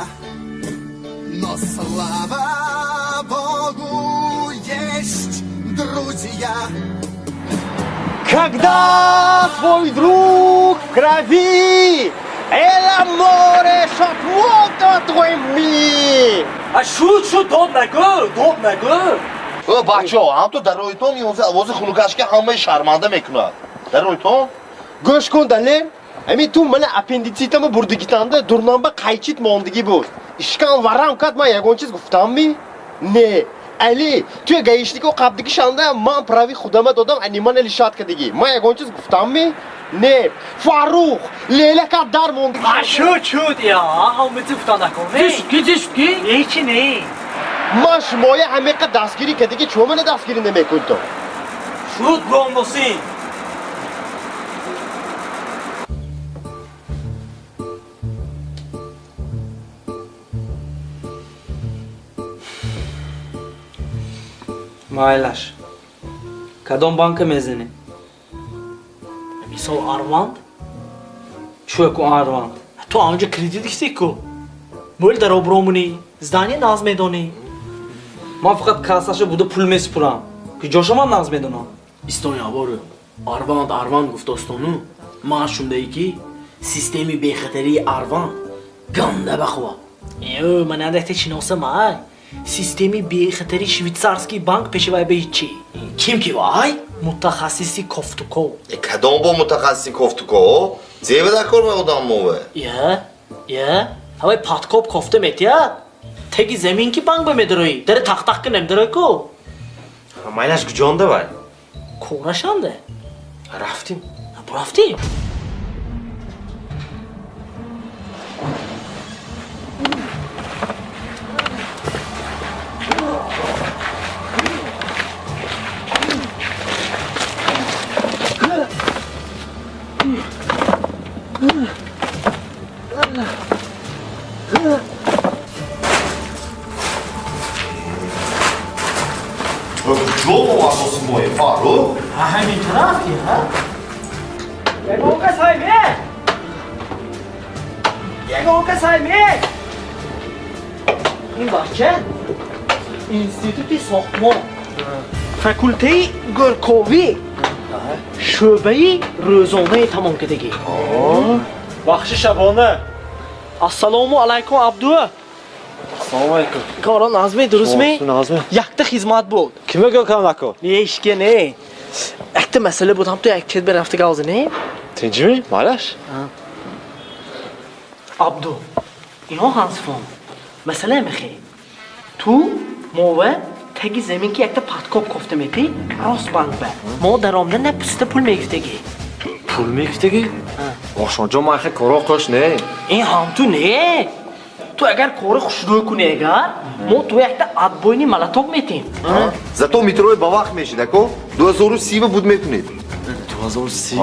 Но слава Богу, есть друзья. Когда твой друг в крови, это море шотлото твой ми. А шуд, шуд, дод нагӯ, дод нагӯ. О, бачо, ҳам ту дароитон овози хунукашки ҳамаи шарманда мекунад. Дароитон? Гӯш кун, Далер. Ами ту мана аппендицитама бурдигитанда дурнамба қайчит мондагӣ буд. Ишкан варам кад ман ягон чиз гуфтамми? Не. Али, туя гаишнико қабдигишанда ман прави худама додам, ани мана лишат кадигӣ. Ман ягон чиз гуфтамми? Не. Фаррух, лела кад дар мондагӣ. А шуд, шуд, я, ҳамати гуфтан накун. Ки чӣ шуд ки? Ҳечи не. Ман шумоя ҳамеқа дастгирӣ кадигӣ, чӯ мана дастгирӣ намекунед то? Шуд, гомдосӣ. Майлаш, кадом банка мезанӣ? Мисол Арванд? Чӯ ку Арванд? Ту анҷа кредит гирифтӣ ку? Мӯл дар обрӯ монӣ, здание нағз медонӣ. Ман фақат кассаша буда пул месупурам. Ки ҷоша ман нағз медонам. Истони абору. Арванд Арванд гуфт достону. Ман шундаи ки системи бехатарии Арванд ганда бахва. Э, ман андахте шиносам ай. Системи бехатари швейцарский банк пешвай ба ҳичи. Ким ки вай? Мутахассиси кофтуков. Кадом бо мутахассиси кофтуков? Зева дар кор меодам мове? Я, я. Ҳавай падкоб кофта метиҳад. Теги замин ки банк ба медароӣ, дари тахтах ки намедароӣ ку. Майлаш куҷонда вай? Корашанда. Рафтим. Бурафтим. Куҷо овардоси мои, Фаррух? Ҳамин тараф ки, ҳа? Ягон кас ҳайме? Ягон кас ҳайме? Ин бача институти сохтмон, факултаи гӯрковӣ, шӯъбаи рӯзонаи тамом кардагӣ. Бахши шабона. Ассалому алайкум, Абду. Ассалому алайкум. Коро назме дурустми? Назме. Якта хизмат буд. Кима гӯкам нако? Не, ишке не. Якта масъала буд, ҳам ту як чиз берафта галзи, не? Тинҷими? Малаш? Абду, ино ҳансифон. Масъала мехе. Ту мова таги замин ки якта подкоп кофта мети, рост банк ба. Мо даромда на пуста пул мегифтаги. Пул мегифтаги? Ошонҷон, ман хе коро қош не. Ин ҳам ту не. Ту агар кори хушрӯй кунӣ агар, мо ту якта отбойни молоток метем. Зато метрои ба вақт мешид, ако? 2030 буд мекунед. 2030?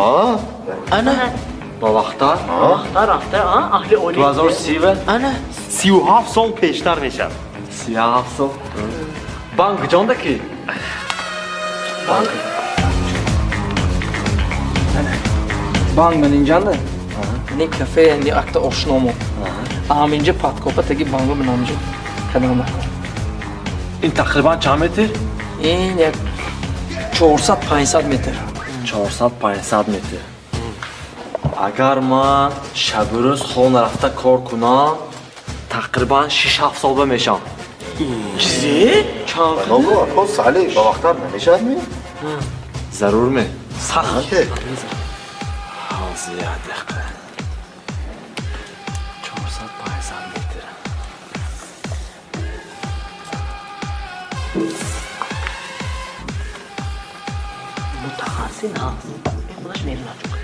Ана. Ба вақттар? Вақттар рафта, аҳли оила. 2030? Ана. 37 сол пештар мешавад. 37 сол. Банк ҷонда ки? Банк. Ана. Банк ман инҷанда? Не кафе, не акта ошномо. Аминҷа подкопа таги банго менамҷа. Кадам накун. Ин тақрибан чанд метр? Ин як 400-500 метр. 400-500 метр. Агар ман шабу рӯз хона рафта кор кунам, тақрибан 6-7 сол ба мешавам. Чизе? Чанд? Ако, сали, ба вақттар намешавад ми? Зарур ме? Сахт. Ҳозир як дақиқа. 400-500 метр. Мутахассис ҳаст. Худаш медонад чӣ кор.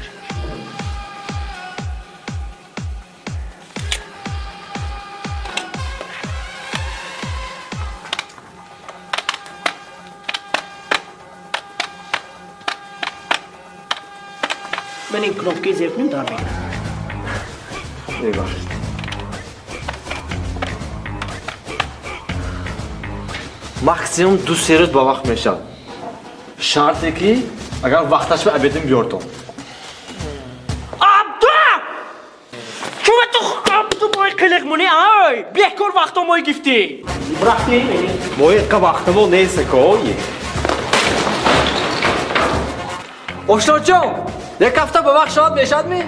Ман ин кнопкаи зер кунем дар мегирам. Бебахшид. Максимум 2-3 рӯз ба вақт мешавад. Шарте ки агар вақташ ба обедим биёртон. Абду! Чума ту Абду мои қилиқ муни, ай! Бекор вақто мои гифтӣ. Рафтӣ? Мои қа вақтамо нест, ко. Ошноҷон, як ҳафта ба вақт шавад мешавад ми?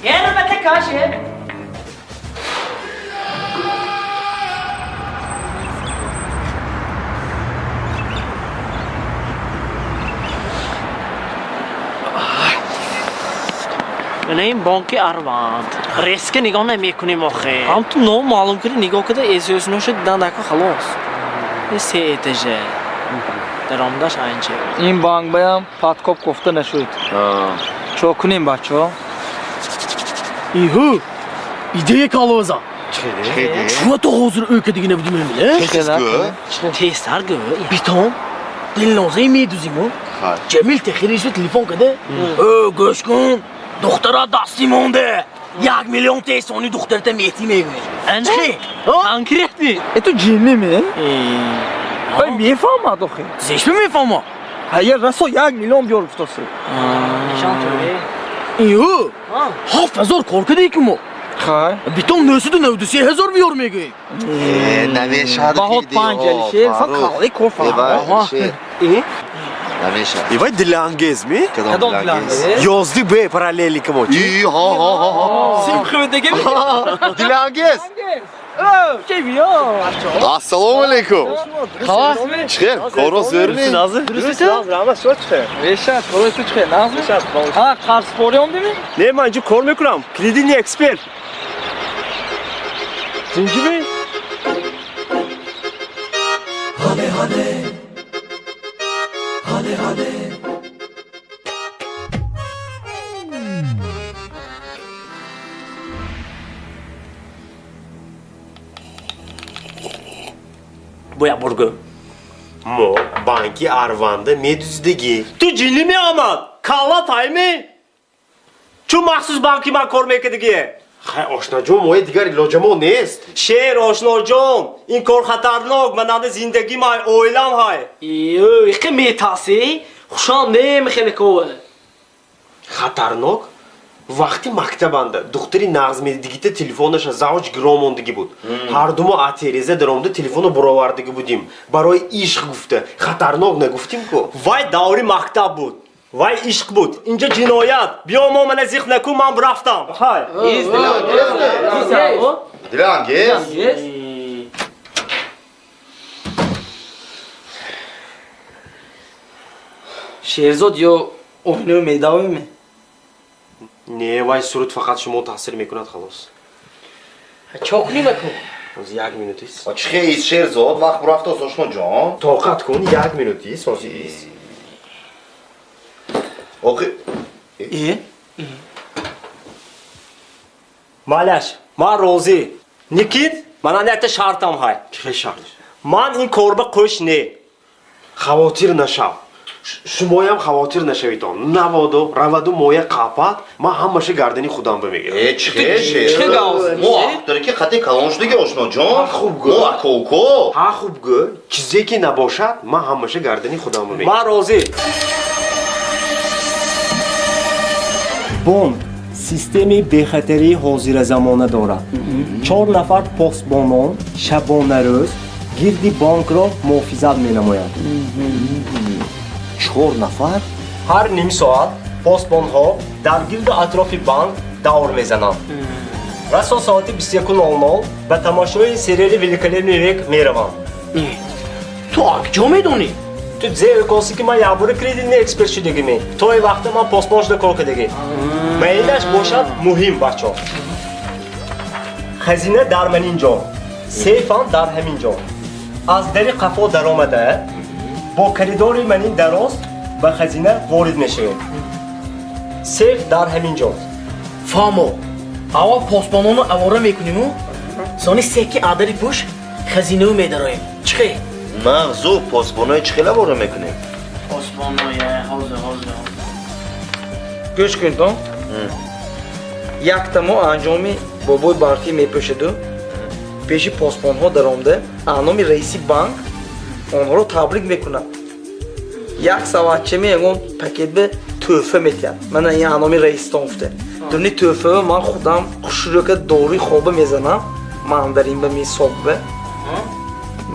Албатта каше. Ин бонки Арванд. Резко нигоҳ намекунем охе. Ҳам ту ном маълум кунӣ нигоҳ када эсиёсино шуд дидан дако халос. Ин се этаже. Даромадаш айнча. Ин банк баям подкоп кофта нашуд. Чо кунем бачаҳо? Иҳу! Идея калоза. Чуа то ҳозир ӯ кадиги набудим эмиле? Тезтар гӯ. Битон дилнозаи медузиму. Ҷамил Техиришва телефон када. Ӯ гӯш кун. Духтара дасти монде. 1 миллион тесони духтарата мети мегӯем. Анчи? Конкретни? Э ту ҷинни ме? Ай мефаҳмад охи. Зешми мефаҳмад? Ҳая расо 1 миллион биёр гуфтоси. Нишон тӯре. Иҳу! 7000 кор кадаи ки мо. Хай. Битон 993 ҳазор биёр мегӯем. Намешавад. Баҳот 5 алишер, фақат қалли кор фаҳмад. Намешавад. Ивай дилангез ми? Кадом дилангез? 11 Б параллели камо. И ха ха ха ха. Сим хӯдеге ми? Дилангез. Чӣ биё? Ассалому алайкум. Чӣ хел? Коро зӯрми? Дуруст? Раҳмат, шумо чӣ хел? Решад, корои ту чӣ хел? Нағз? Ҳа, қарзпорӣ омдими? Не, ман инҷо кор мекунам. Кредитни эксперт. Тинҷими? Ҳале ҳале. Ҳале ҳале. Боя бургу. Мо банки Арванда медуздигӣ. Ту ҷинни меомад? Калла тайми? Чун махсус банки ман кор мекардигӣ? Хай, ошнаҷон, мои дигар илоҷамо нест. Шер, ошноҷон, ин кор хатарнок, мананда зиндагим ҳай, оилам ҳай. Ё, иқи метасӣ? Хушам немехеле кова. Хатарнок? Вақти мактабанда духтари нағз медидигита телефонаша завҷ гиромондагӣ буд. Ҳардумо аз тереза даромада телефоно буровардагӣ будим. Барои ишқ гуфта, хатарнок нагуфтим ку. Вай даври мактаб буд. Вай ишқ буд. Инҷа ҷиноят. Биё мо мана зиқ накун, ман рафтам. Хай. Дилангез. Шерзод ё оҳинаро медавем? Не, вай суруд фақат шумо таъсир мекунад, халос. Чо кунем аку? Ҳозир як минут ист. Чӣ хел Шерзод, вақт бурафтост, ошно ҷон. Тоқат кун, як минут ист, ҳозир ист. Охи Малаш, ман розӣ. Никит, манан якта шартам ҳай. Чӣ хел шарт? Ман ин корба қӯш не. Хавотир нашав. Шумоям хавотир нашавитон. Наводу, раваду моя қапат, ман ҳамаша гардани худам бимегирам. Э, чӣ хел? Мо ахтаре ки хати калон шудаги, ошно ҷон. Ҳа, хуб гӯ. Мо акоуко. Ҳа, хуб гӯ. Чизе ки набошад, ман ҳамаша гардани худам бимегирам. Ман розӣ. Бонк системаи бехатарии ҳозиразамона дорад. 4 нафар посбонон шабонарӯз гирди бонкро муҳофизат менамоянд. 4 нафар? Ҳар ним соат посбонҳо дар гирду атрофи банк давр мезананд. Расо соати 21:00 ба тамошои сериали «Великолепный век» мераванд. Ту акҷо медонӣ? Ту зе ӯкоси ки ман якбора кредитни эксперт шудагиме. То ин вақта ман посбон шуда кор кардагӣ. Маинаш бошад муҳим, бачо. Хазина дар манин ҷо, сейфам дар ҳамин ҷо. Аз дари қафо даромада, бо коридори манин дароз ба хазина ворид мешавем. Сейф дар ҳамин ҷо. Фаҳмо, аввал посбононо авора мекуниму, сони секи адари пӯш хазинао медароем. Чӣ хел? Мағзу посбонои чӣ хел авора мекунем? Посбоноя, ҳозир, ҳозир. Гӯш кунед, якта мо анҷоми бобои барфӣ мепӯшаду пеши посбонҳо даромада аъноми раиси банк онҳоро табрик мекунад. Як саватчаме ягон пакет ба тӯҳфа метиҳад. Мана ин аъноми раистон гуфта. Дуни тӯҳфаро ман худам хушрӯка доруи хоба мезанам, мандарин ба месобба.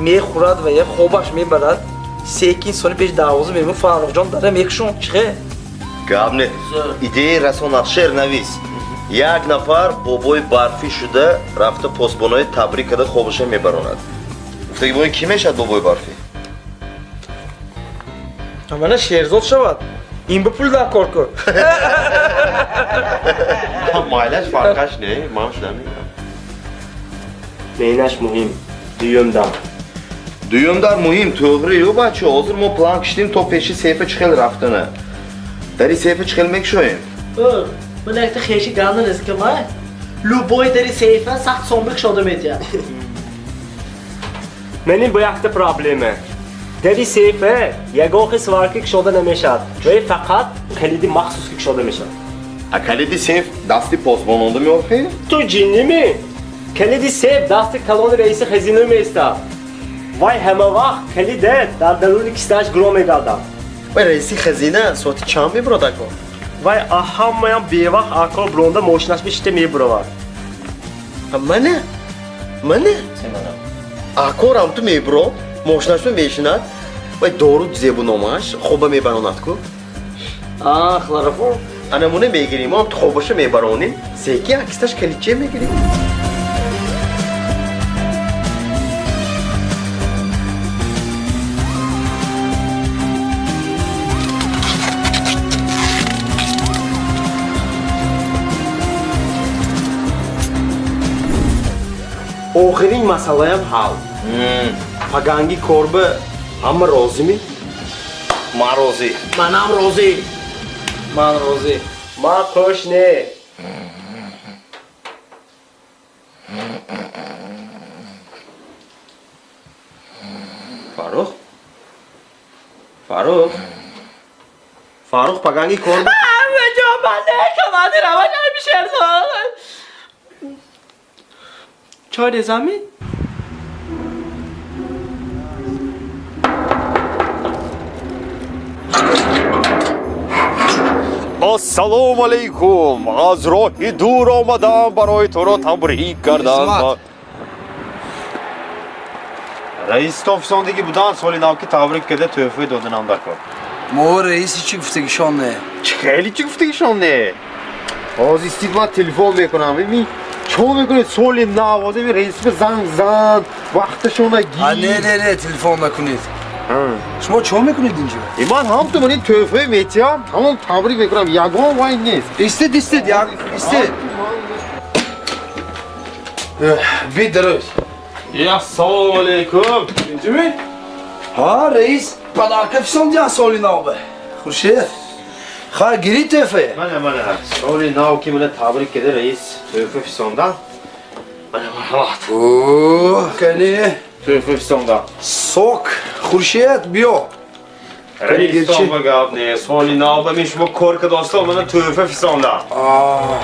Мехӯрад ва я хобаш мебарад. Секин сони пеш дарвоза мебинам Фаррухҷон дара мекушон. Чӣ хел? Гап не. Идеяи расонақшер навис. Як нафар бобои барфӣ шуда рафта посбонои табрик карда хобаша мебаронад. Гуфтаги бо ин кӣ мешавад бобои барфӣ? Мана Шерзод шавад. Ин ба пул дар кор кун. Майлаш фарқаш не, ман шуда мегирам. Мeinаш муҳим. Дуюм дар. Дуюм дар муҳим, тоғри ю бачо, ҳозир мо план киштем то пеши сейфа чӣ хел рафтана. Дари сейфа чӣ хел мекушоем? Ман якта хеши ганда нескама. Любой дари сейфа сахт сомби кушода метиҳад. Меним бо якта проблема. Дари сейфа ягон хел сварка кушода намешавад. Ва фақат калиди махсус кушода мешавад. А калиди сейф дасти посбононда меохӣ? Ту ҷиннимӣ? Калиди сейф дасти калони раиси хазина меистад. Вай ҳама вақт калиде дар даруни кисааш гиро мегардад. Вай раиси хазина соати чанд мебурад ако? Вай ҳамаям бевақт акор буронда мошинаш бишта мебуравад. Мана? Мана? Акорам ту мебурод, мошинашро мешинад, вай дору зебуномаш хоба мебаронад ку? А, хлороформ? Анамуна мегирим, ам ту хобаша мебаронем, секи акисташ калидче мегирим. Охирин масъалаям ҳал. Паганги корба ҳама розиме? Ман розӣ. Манам розӣ. Ман розӣ. Ман қӯш не. Фаррух? Фаррух? Фаррух паганги корба? Чой резами? Ассалому алайкум. Аз роҳи дур омадам барои туро табрик кардан. Раис тофисондагӣ будан соли нав ки табрик карда тӯҳфа доданам дар кор. Мо раиси чӣ гуфтагишон не? Чӣ хеле чӣ гуфтагишон не? Ҳозир истиқбол телефон мекунам. Бибин чо мекунед соли нав, ҳозир раис ба занг зан, вақташона гир. Не, не, не, телефон накунед. Шумо чӣ мекунед инҷо? Ман ҳам ту мани тӯҳфа метиҳам, тамом табрик мекунам, ягон вай нест. Истед, истед, як истед. Бид дароз. Ассалому алайкум. Инҷами? Ҳа, раис, подарка фисондиан соли нав ба. Хуршед. Ха, гири тӯҳфа. Мана, мана. Соли нав ки мана табрик када раис, тӯҳфа фисондан. Мана марҳамат. О, кани. Тӯҳфа фисондан. Сок, Хуршед, биё. Раис, ба гап не, соли нав ба мин шумо кор кадостон, мана тӯҳфа фисондан.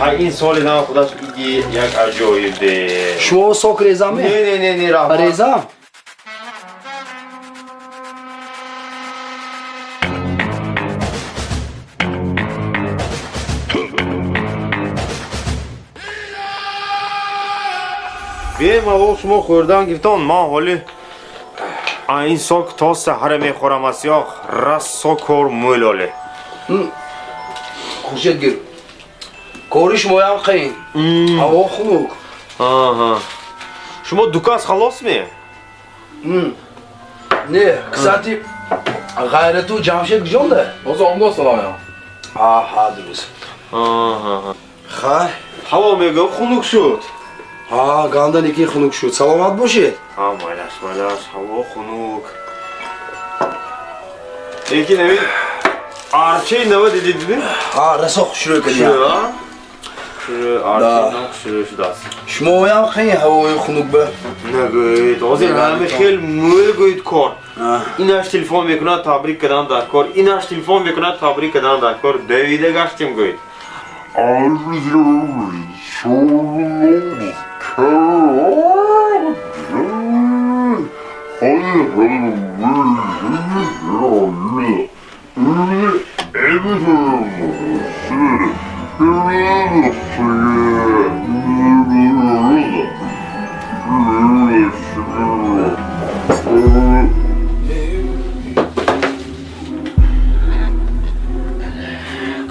Ҳа, ин соли нав худаш иги як аҷоиб де. Шумо сок резам? Не, не, не, не, раҳмат. Резам? Бемалол шумо хӯрдан гирифтон, ман ҳоли ин сок то саҳара мехӯрам аст, ёқ расо кор мӯл оле. Хуршед гир. Кори шумоям қиин. Ҳаво хунук. Шумо дукас халос ме? Не, кстати, Ғайрату Ҷамшед куҷонда? Ҳозир омдо саломям. Аҳа, дуруст. Хай. Ҳаво мегӯ хунук шуд. Ҳа, ганда неки хунук шуд. Саломат бошед. Ҳа, майлаш, майлаш, ҳаво хунук. Лекин ҳамин арчаи нава дидед? Ҳа, расо хушрӯй кардиям. Арчаи нав хушрӯй шудааст. Шумоям қин ҳавои хунук ба? Нагӯед, ҳозир ҳама хел мӯл гӯед кор. Инаш телефон мекунад, табрик кардан дар кор, инаш телефон мекунад, табрик кардан дар кор. Давида гаштем гӯед.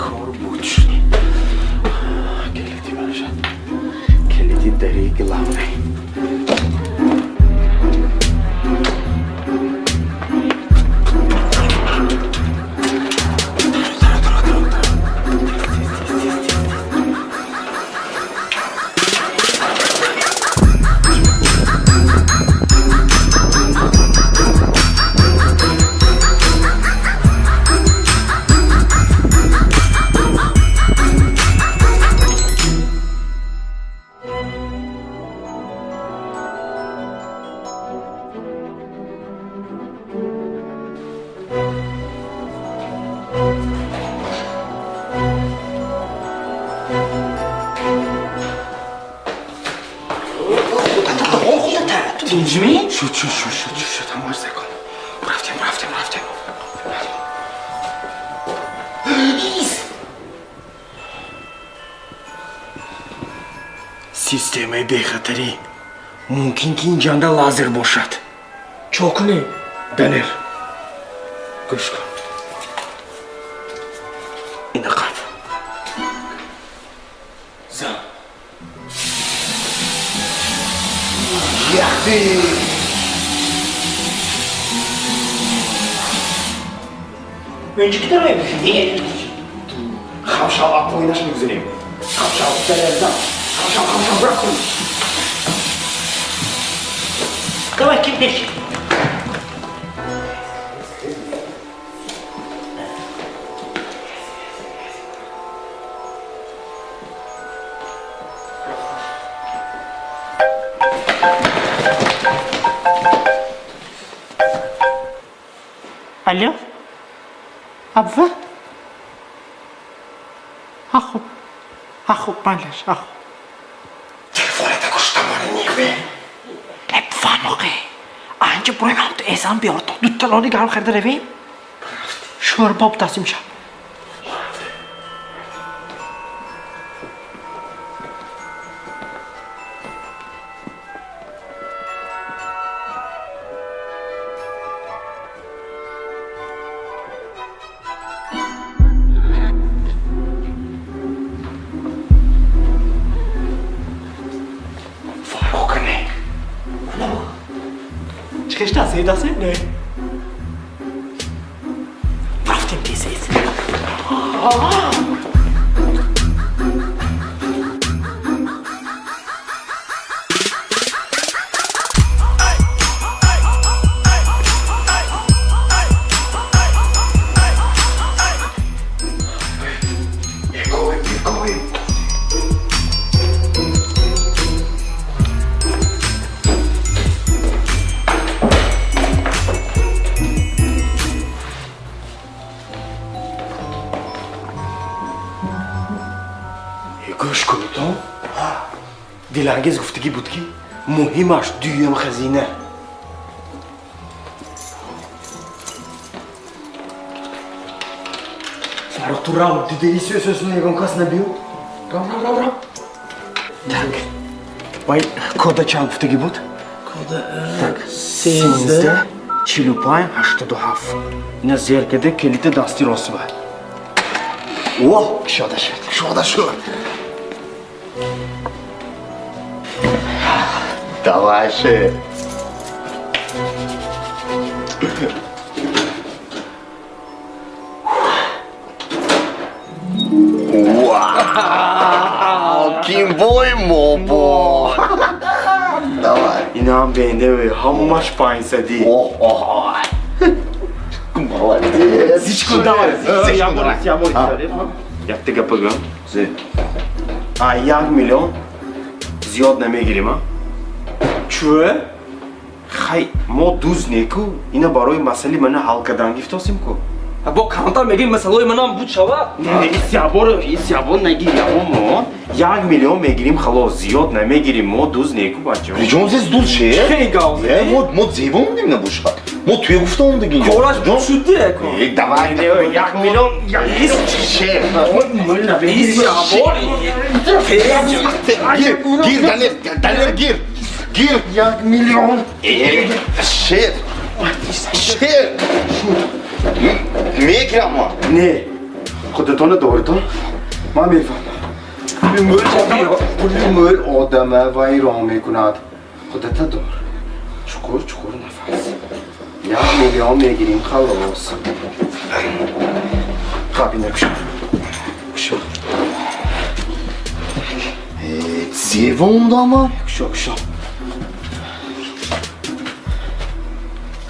Кор буд шуд. Келиди барашад. Келиди дари главный. Тинҷми? Шуд, шуд, шуд, шуд, шуд, ҳамаш закон. Рафтем, рафтем, рафтем. Системаи бехатарӣ. Мумкин ки ин ҷанда лазер бошад. Чо кунем? Данер, гӯш кун. Ина қаб. Зан. Яхти! Önce gidemeyiz. Niye? Хамшал аппоинаш мегузарем. Хамшал, Данер, зан. Хамшал, хамшал, брак кун. Давай, кипиш. Алло? Абва? Ахо. Ахо, малаш, ахо. Телефонета гӯштамони никме. Эбва, Анча буроем ҳам ту эзан биёр то дута нони гарм харида равем. Шӯрбо будааст имшаб. Чӣ дасе дасе не. Рафтем тез-тез. Дилангез гуфтагӣ буд, ки муҳимаш дуюм хазина. Фаррух, ту рав, дидаи сӯсӯсуна ягон кас набиёд? Рав, рав, рав, рав. Так, вай кода чанд гуфтагӣ буд? Кода Так, 13 45 87. Ина зер када калиди дасти рост ба. О, кушода шуд. Кушода шуд. Давай, шеф. Вау, кимбой мобо. Давай. Инам бенде ҳамаш 500. Оҳ, оҳ. Молодец. Зичку давай. Ябор, ябор. Якта гапа гӯям. Зе. А 1 миллион зиёд намегирем, а? Чӯ? Хай, мо дуз неку, ина барои масъали мана ҳал кардан гифтосем ку. Бо камтар мегӯем масъалаи манам буд шавад. Не, исябор, исябор нагир, ябо мо 1 миллион мегирим, халос, зиёд намегирим, мо дуз неку, бачаҳо. Причём здесь дуз, шеф? Чӣ гап? Мо зебо мондем набошад. Мо туя гуфта омдагин. Кораш шуд ку. Давай, 1 миллион, шеф. Исябор. Гир, гир, Далер, Далер, гир. Гир. 1 миллион. Шеф. Шеф. Мегирам ма. Не. Худатона доритон. Ман мефаҳмам. Пули мӯл одама вайрон мекунад. Худата дор. Чуқур, чуқур нафас. 1 миллион мегирим, халос. Хаб, ина кушо. Кушо. Зевондама? Кушо, кушо.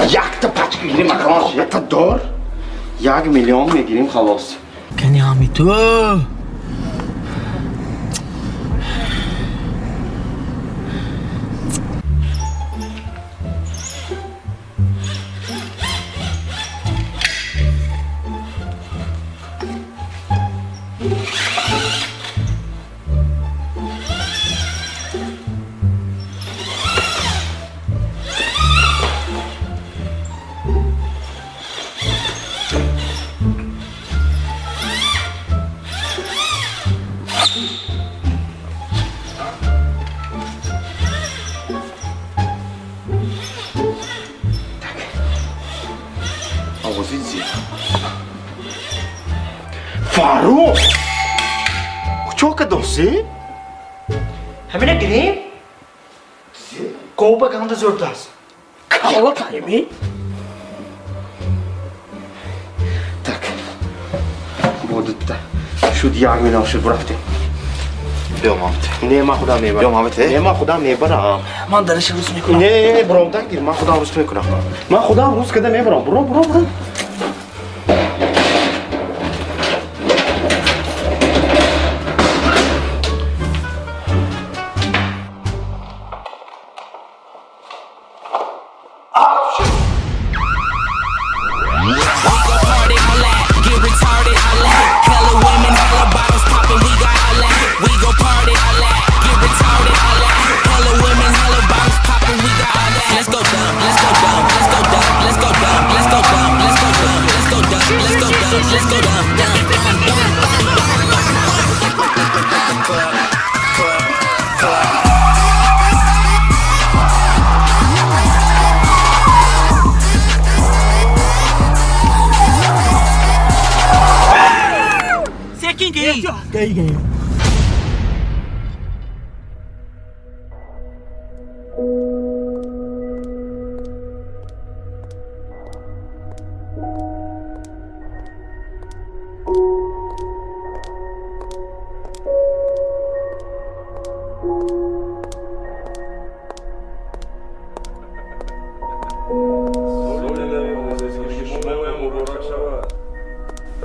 Якта пачка гирим, акалон. Худата дор. 1 миллион мегирим, халос. Кани ҳами ту. Фаррух! Чо кадоси? Ҳамина гирем? Коба ганда зӯрдааст. Кала тайми? Так. Бодитта. Шуд 1 миллион шуд, бурафтем. Биё, Мамат. Не, ман худам мебарам. Биё, Мамат. Не, ман худам мебарам. Ман дараша рӯз мекунам. Не, буром так гир, ман худам рӯз мекунам. Ман худам рӯз када мебарам. Буро, буро, буро. Гей, гей.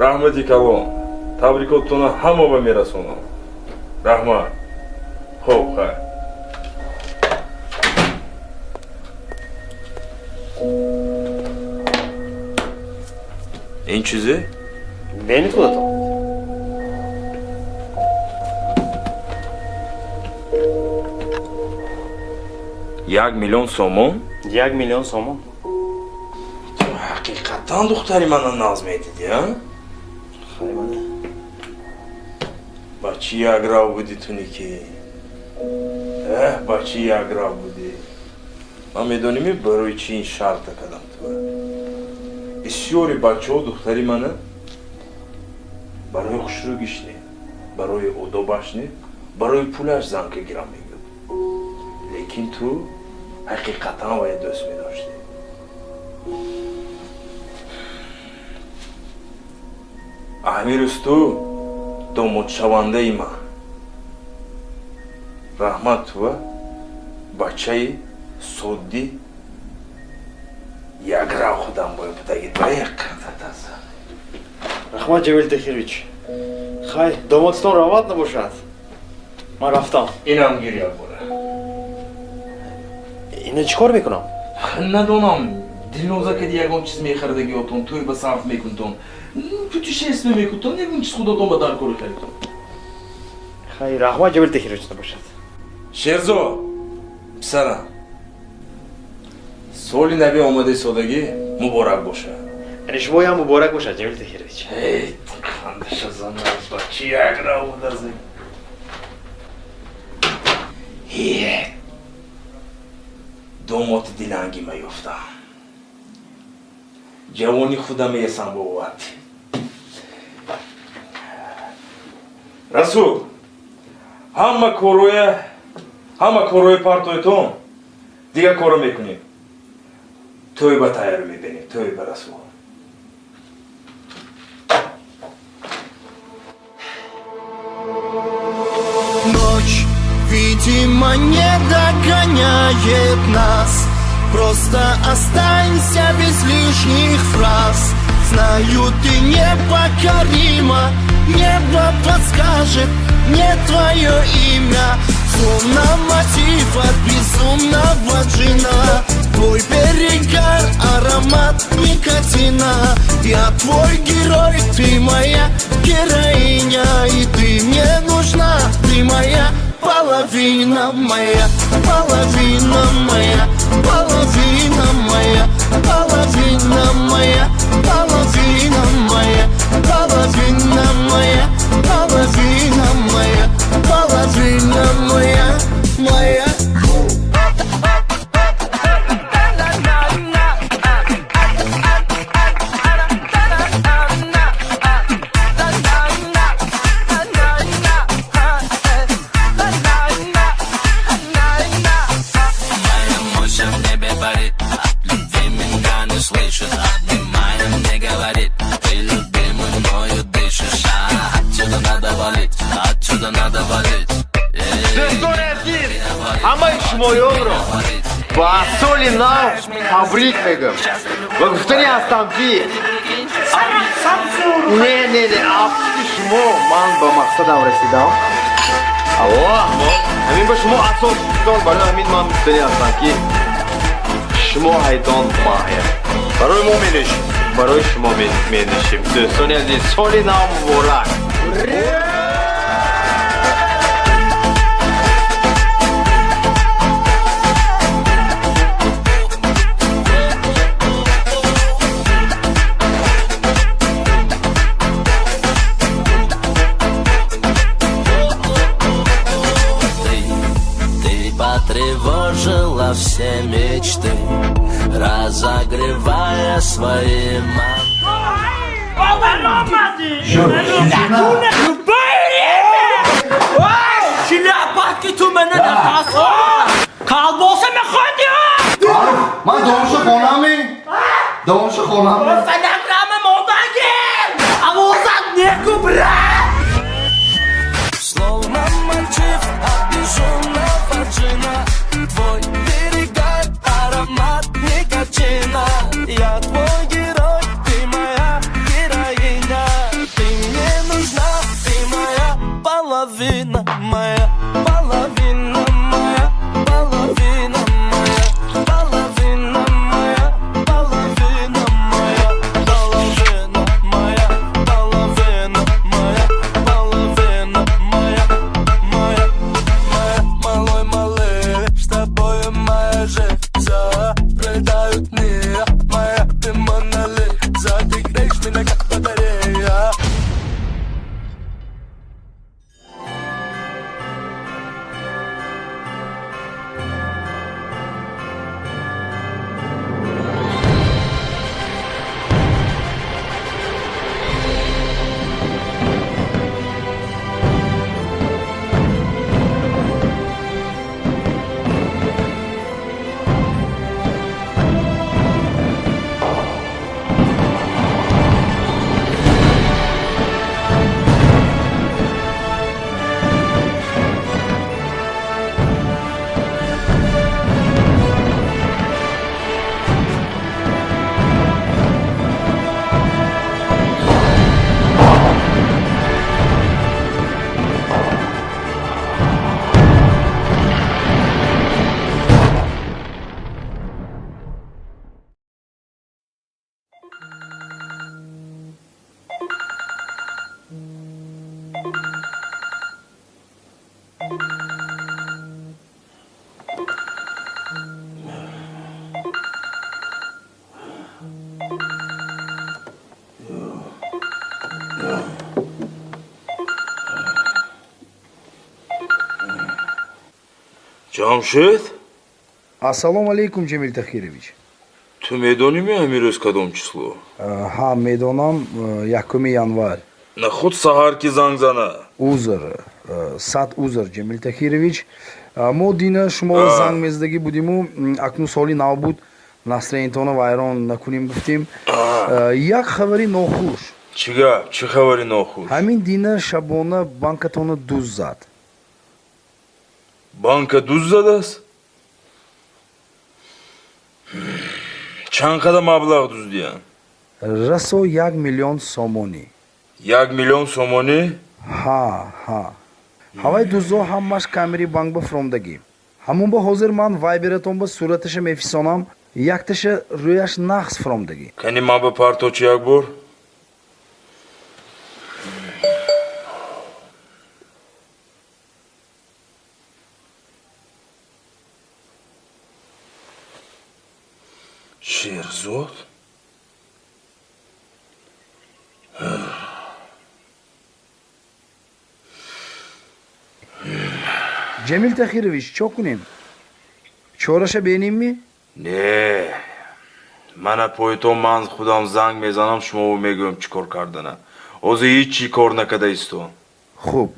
Раҳмати калон. Табрикотатонро ҳама ба мерасонам. Раҳмат. Хуб, хайр. Ин чизе? Бинед худатон. 1 миллион сомон? 1 миллион сомон. Ту ҳақиқатан духтари мана наз медиди, а? Хай мана. Бачи яграв буди ту ники. Бачи яграв буди. Ман медоними барои чи ин шарта кардам ту. Бисёри бачаҳо духтари мана барои хушрӯгиш не, барои одобаш не, барои пулаш занка гирам мегӯд. Лекин ту ҳақиқатан вая дӯст медоштӣ. Амирӯз ту домодшавандаи ман. Раҳмат тува бачаи соддӣ яграв худам бояд будагид. Раҳмат Ҷамил Тахирович. Хай, домодтон равад набошад. Ман рафтам. Инам гиря бора. Ина чӣ кор мекунам? Надонам. Дилноза кади ягон чиз мехаридагиотон, тӯй ба сарф мекунтон, путешествие мекунтон, ягон чиз худотон ба даркорӣ харидтон. Хай, раҳмат Ҷамил Тахирович набошад. Шерзо, писарам, соли нави омадаи содагӣ муборак бошад. Яъне шумоям муборак бошад, Ҷамил Тахирович. Эй, хандаша зана, бачи яграв будази. Домоти диланги ма ёфтам. Ҷавони худам есам бовад. Расул, ҳама корҳои партойтон дигар коро мекунем. Тӯйба тайёр мебинем, тӯйба Расул. Ночь, видимо, не догоняет нас. Просто останься без лишних фраз. Знаю, ты непокорима. Небо подскажет мне твое имя. Словно мотив от безумного джина. Твой перегар, аромат никотина. Я твой герой, ты моя героиня. И ты мне нужна, ты моя половина моя, половина моя, половина моя, половина моя, половина моя, половина моя, половина моя, половина моя, моя. Ҳамаи шумоёнро ба соли нав табрик мегӯям ва гуфтанӣ ҳастам ки не не не афсуси шумо ман ба мақсадам расидам. Ҳамин ба шумо асос дон, барои ҳамин ман гуфтанӣ ҳастам ки шумо ҳайдон маҳя. Барои мо менӯшем, барои шумо менӯшем. Дӯстони азиз, соли нав муборак. Потревожила все мечты, разогревая свои Колбаса мехоҳӣ? Ман домша хонаме. Домша хонаме. Фонограмма мондаги. Овозат неку, брат. Словно мотив от безумного джина. Твой перегар, аромат никотина. Я твой герой, ты моя героиня. Ҷамшед? Ассалому алейкум, Ҷамил Тахирович. Ту медонӣ ҳамин рӯз кадом число? Ҳа, медонам, 1 январ. На худ саҳар ки занг зана. Узр, сад узр, Ҷамил Тахирович. Мо дина шумо занг мезадагӣ будиму, акнун соли нав буд, настроение тона вайрон накунем гуфтем. Як хабари нохуш. Чӣ гап? Чӣ хабари нохуш? Ҳамин дина шабона банкатонро дуз зад. Банка дуз задааст? Чанд қадар маблағ дуздиянд? Расо 1 миллион сомонӣ. 1 миллион сомонӣ? Ҳа, ҳа. Ҳавай дуздо ҳамаш камери банк ба фуромдагӣ. Ҳамон ба ҳозир ман вайбератон ба сураташа мефисонам, якташа рӯяш нақс фуромдагӣ. Кани ман ба парточи як бор? Шерзод? Ҷамил Тахирович, чо кунем? Чораша бенем-ми? Не, мана пойтон ман худам занг мезанам, шуморо мегӯям чӣ кор кардана. Ҳозир ҳеҷ чӣ кор накарда истон. Хуб,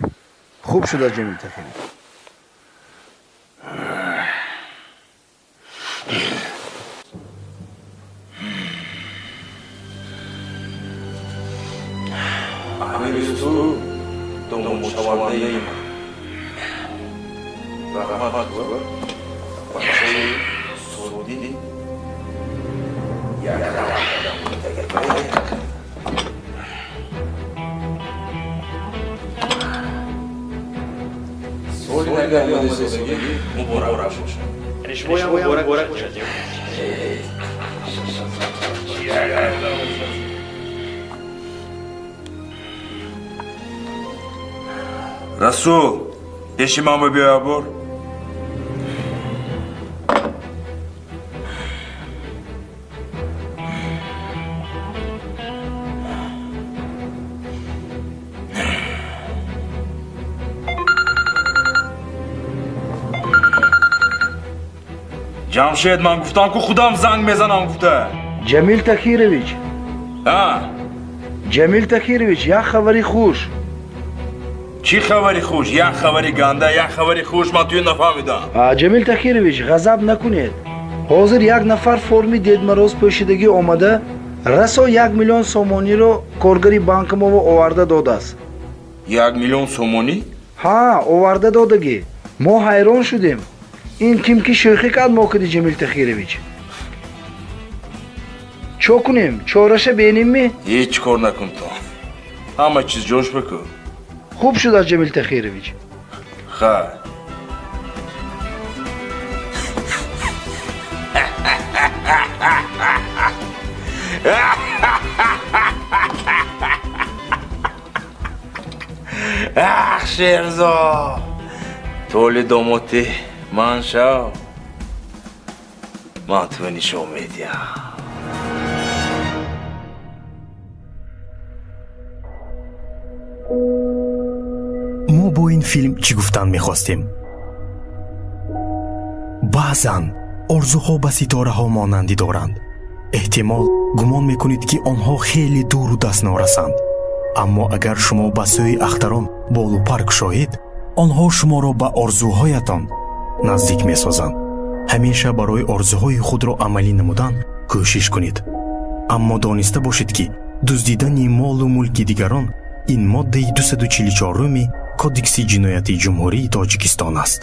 хуб шуда, Ҷамил Тахирович. Амирусту домодшавандаи ман. Раҳмат бачаи содӣ соли нави омадасозагӣ муборак бошад. Шумоям муборак бошад. Расул, пеши ман биё як бор. Ҷамшед, ман гуфтам ку худам занг мезанам гуфта. Ҷамил Тахирович. А? Ҷамил Тахирович, як хабари хуш. Чӣ хабари хуш? Як хабари ганда, як хабари хуш, ман тую нафаҳмидам. Ҷамил Тахирович, ғазаб накунед. Ҳозир як нафар форми Дед Мороз пӯшидагӣ омада, расо 1 миллион сомониро коргари банки мово оварда додааст. 1 миллион сомонӣ? Ҳа, оварда додагӣ. Мо ҳайрон шудем. Ин ким ки шӯхӣ кард мо киди, Ҷамил Тахирович. Чо кунем? Чораша бенем-ми? Ҳеҷ кор накун то. Ҳама чиз ҷош бикун. Хуб шудааст, Ҷамил Тахирович. Хайр. Ах, Шерзод! Толи домоти ман шав. Ман туро нишон медиҳам. Мо бо ин филм чӣ гуфтан мехостем? Баъзан орзуҳо ба ситораҳо монандӣ доранд. Эҳтимол гумон мекунед, ки онҳо хеле дуру дастнорасанд. Аммо агар шумо ба сӯи ахтарон болу пар кушоед, онҳо шуморо ба орзуҳоятон наздик месозанд. Ҳамеша барои орзуҳои худро амалӣ намудан кӯшиш кунед. Аммо дониста бошед, ки дуздидани молу мулки дигарон ин моддаи 244-уми Кодекси ҷиноятии Ҷумҳурии Тоҷикистон аст.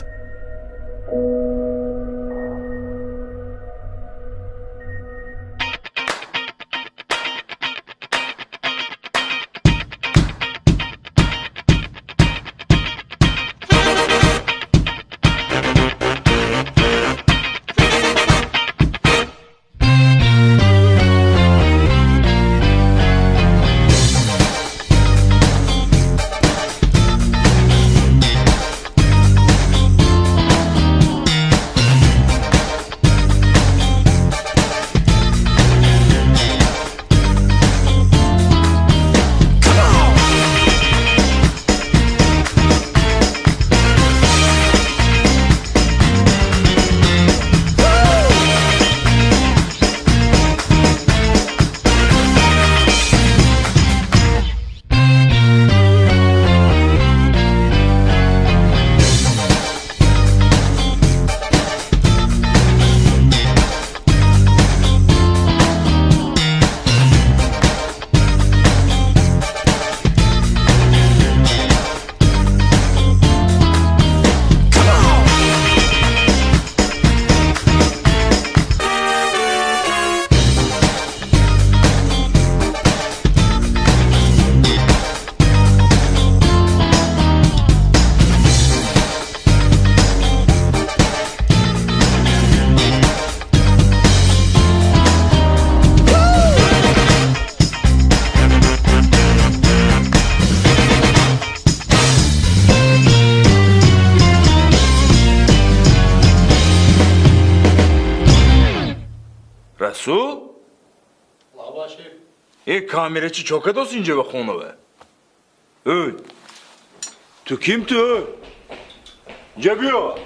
Расул? Э, камерачи чо кадост инҷа ба хонава? Эй, ту ким ту? Инҷа биё.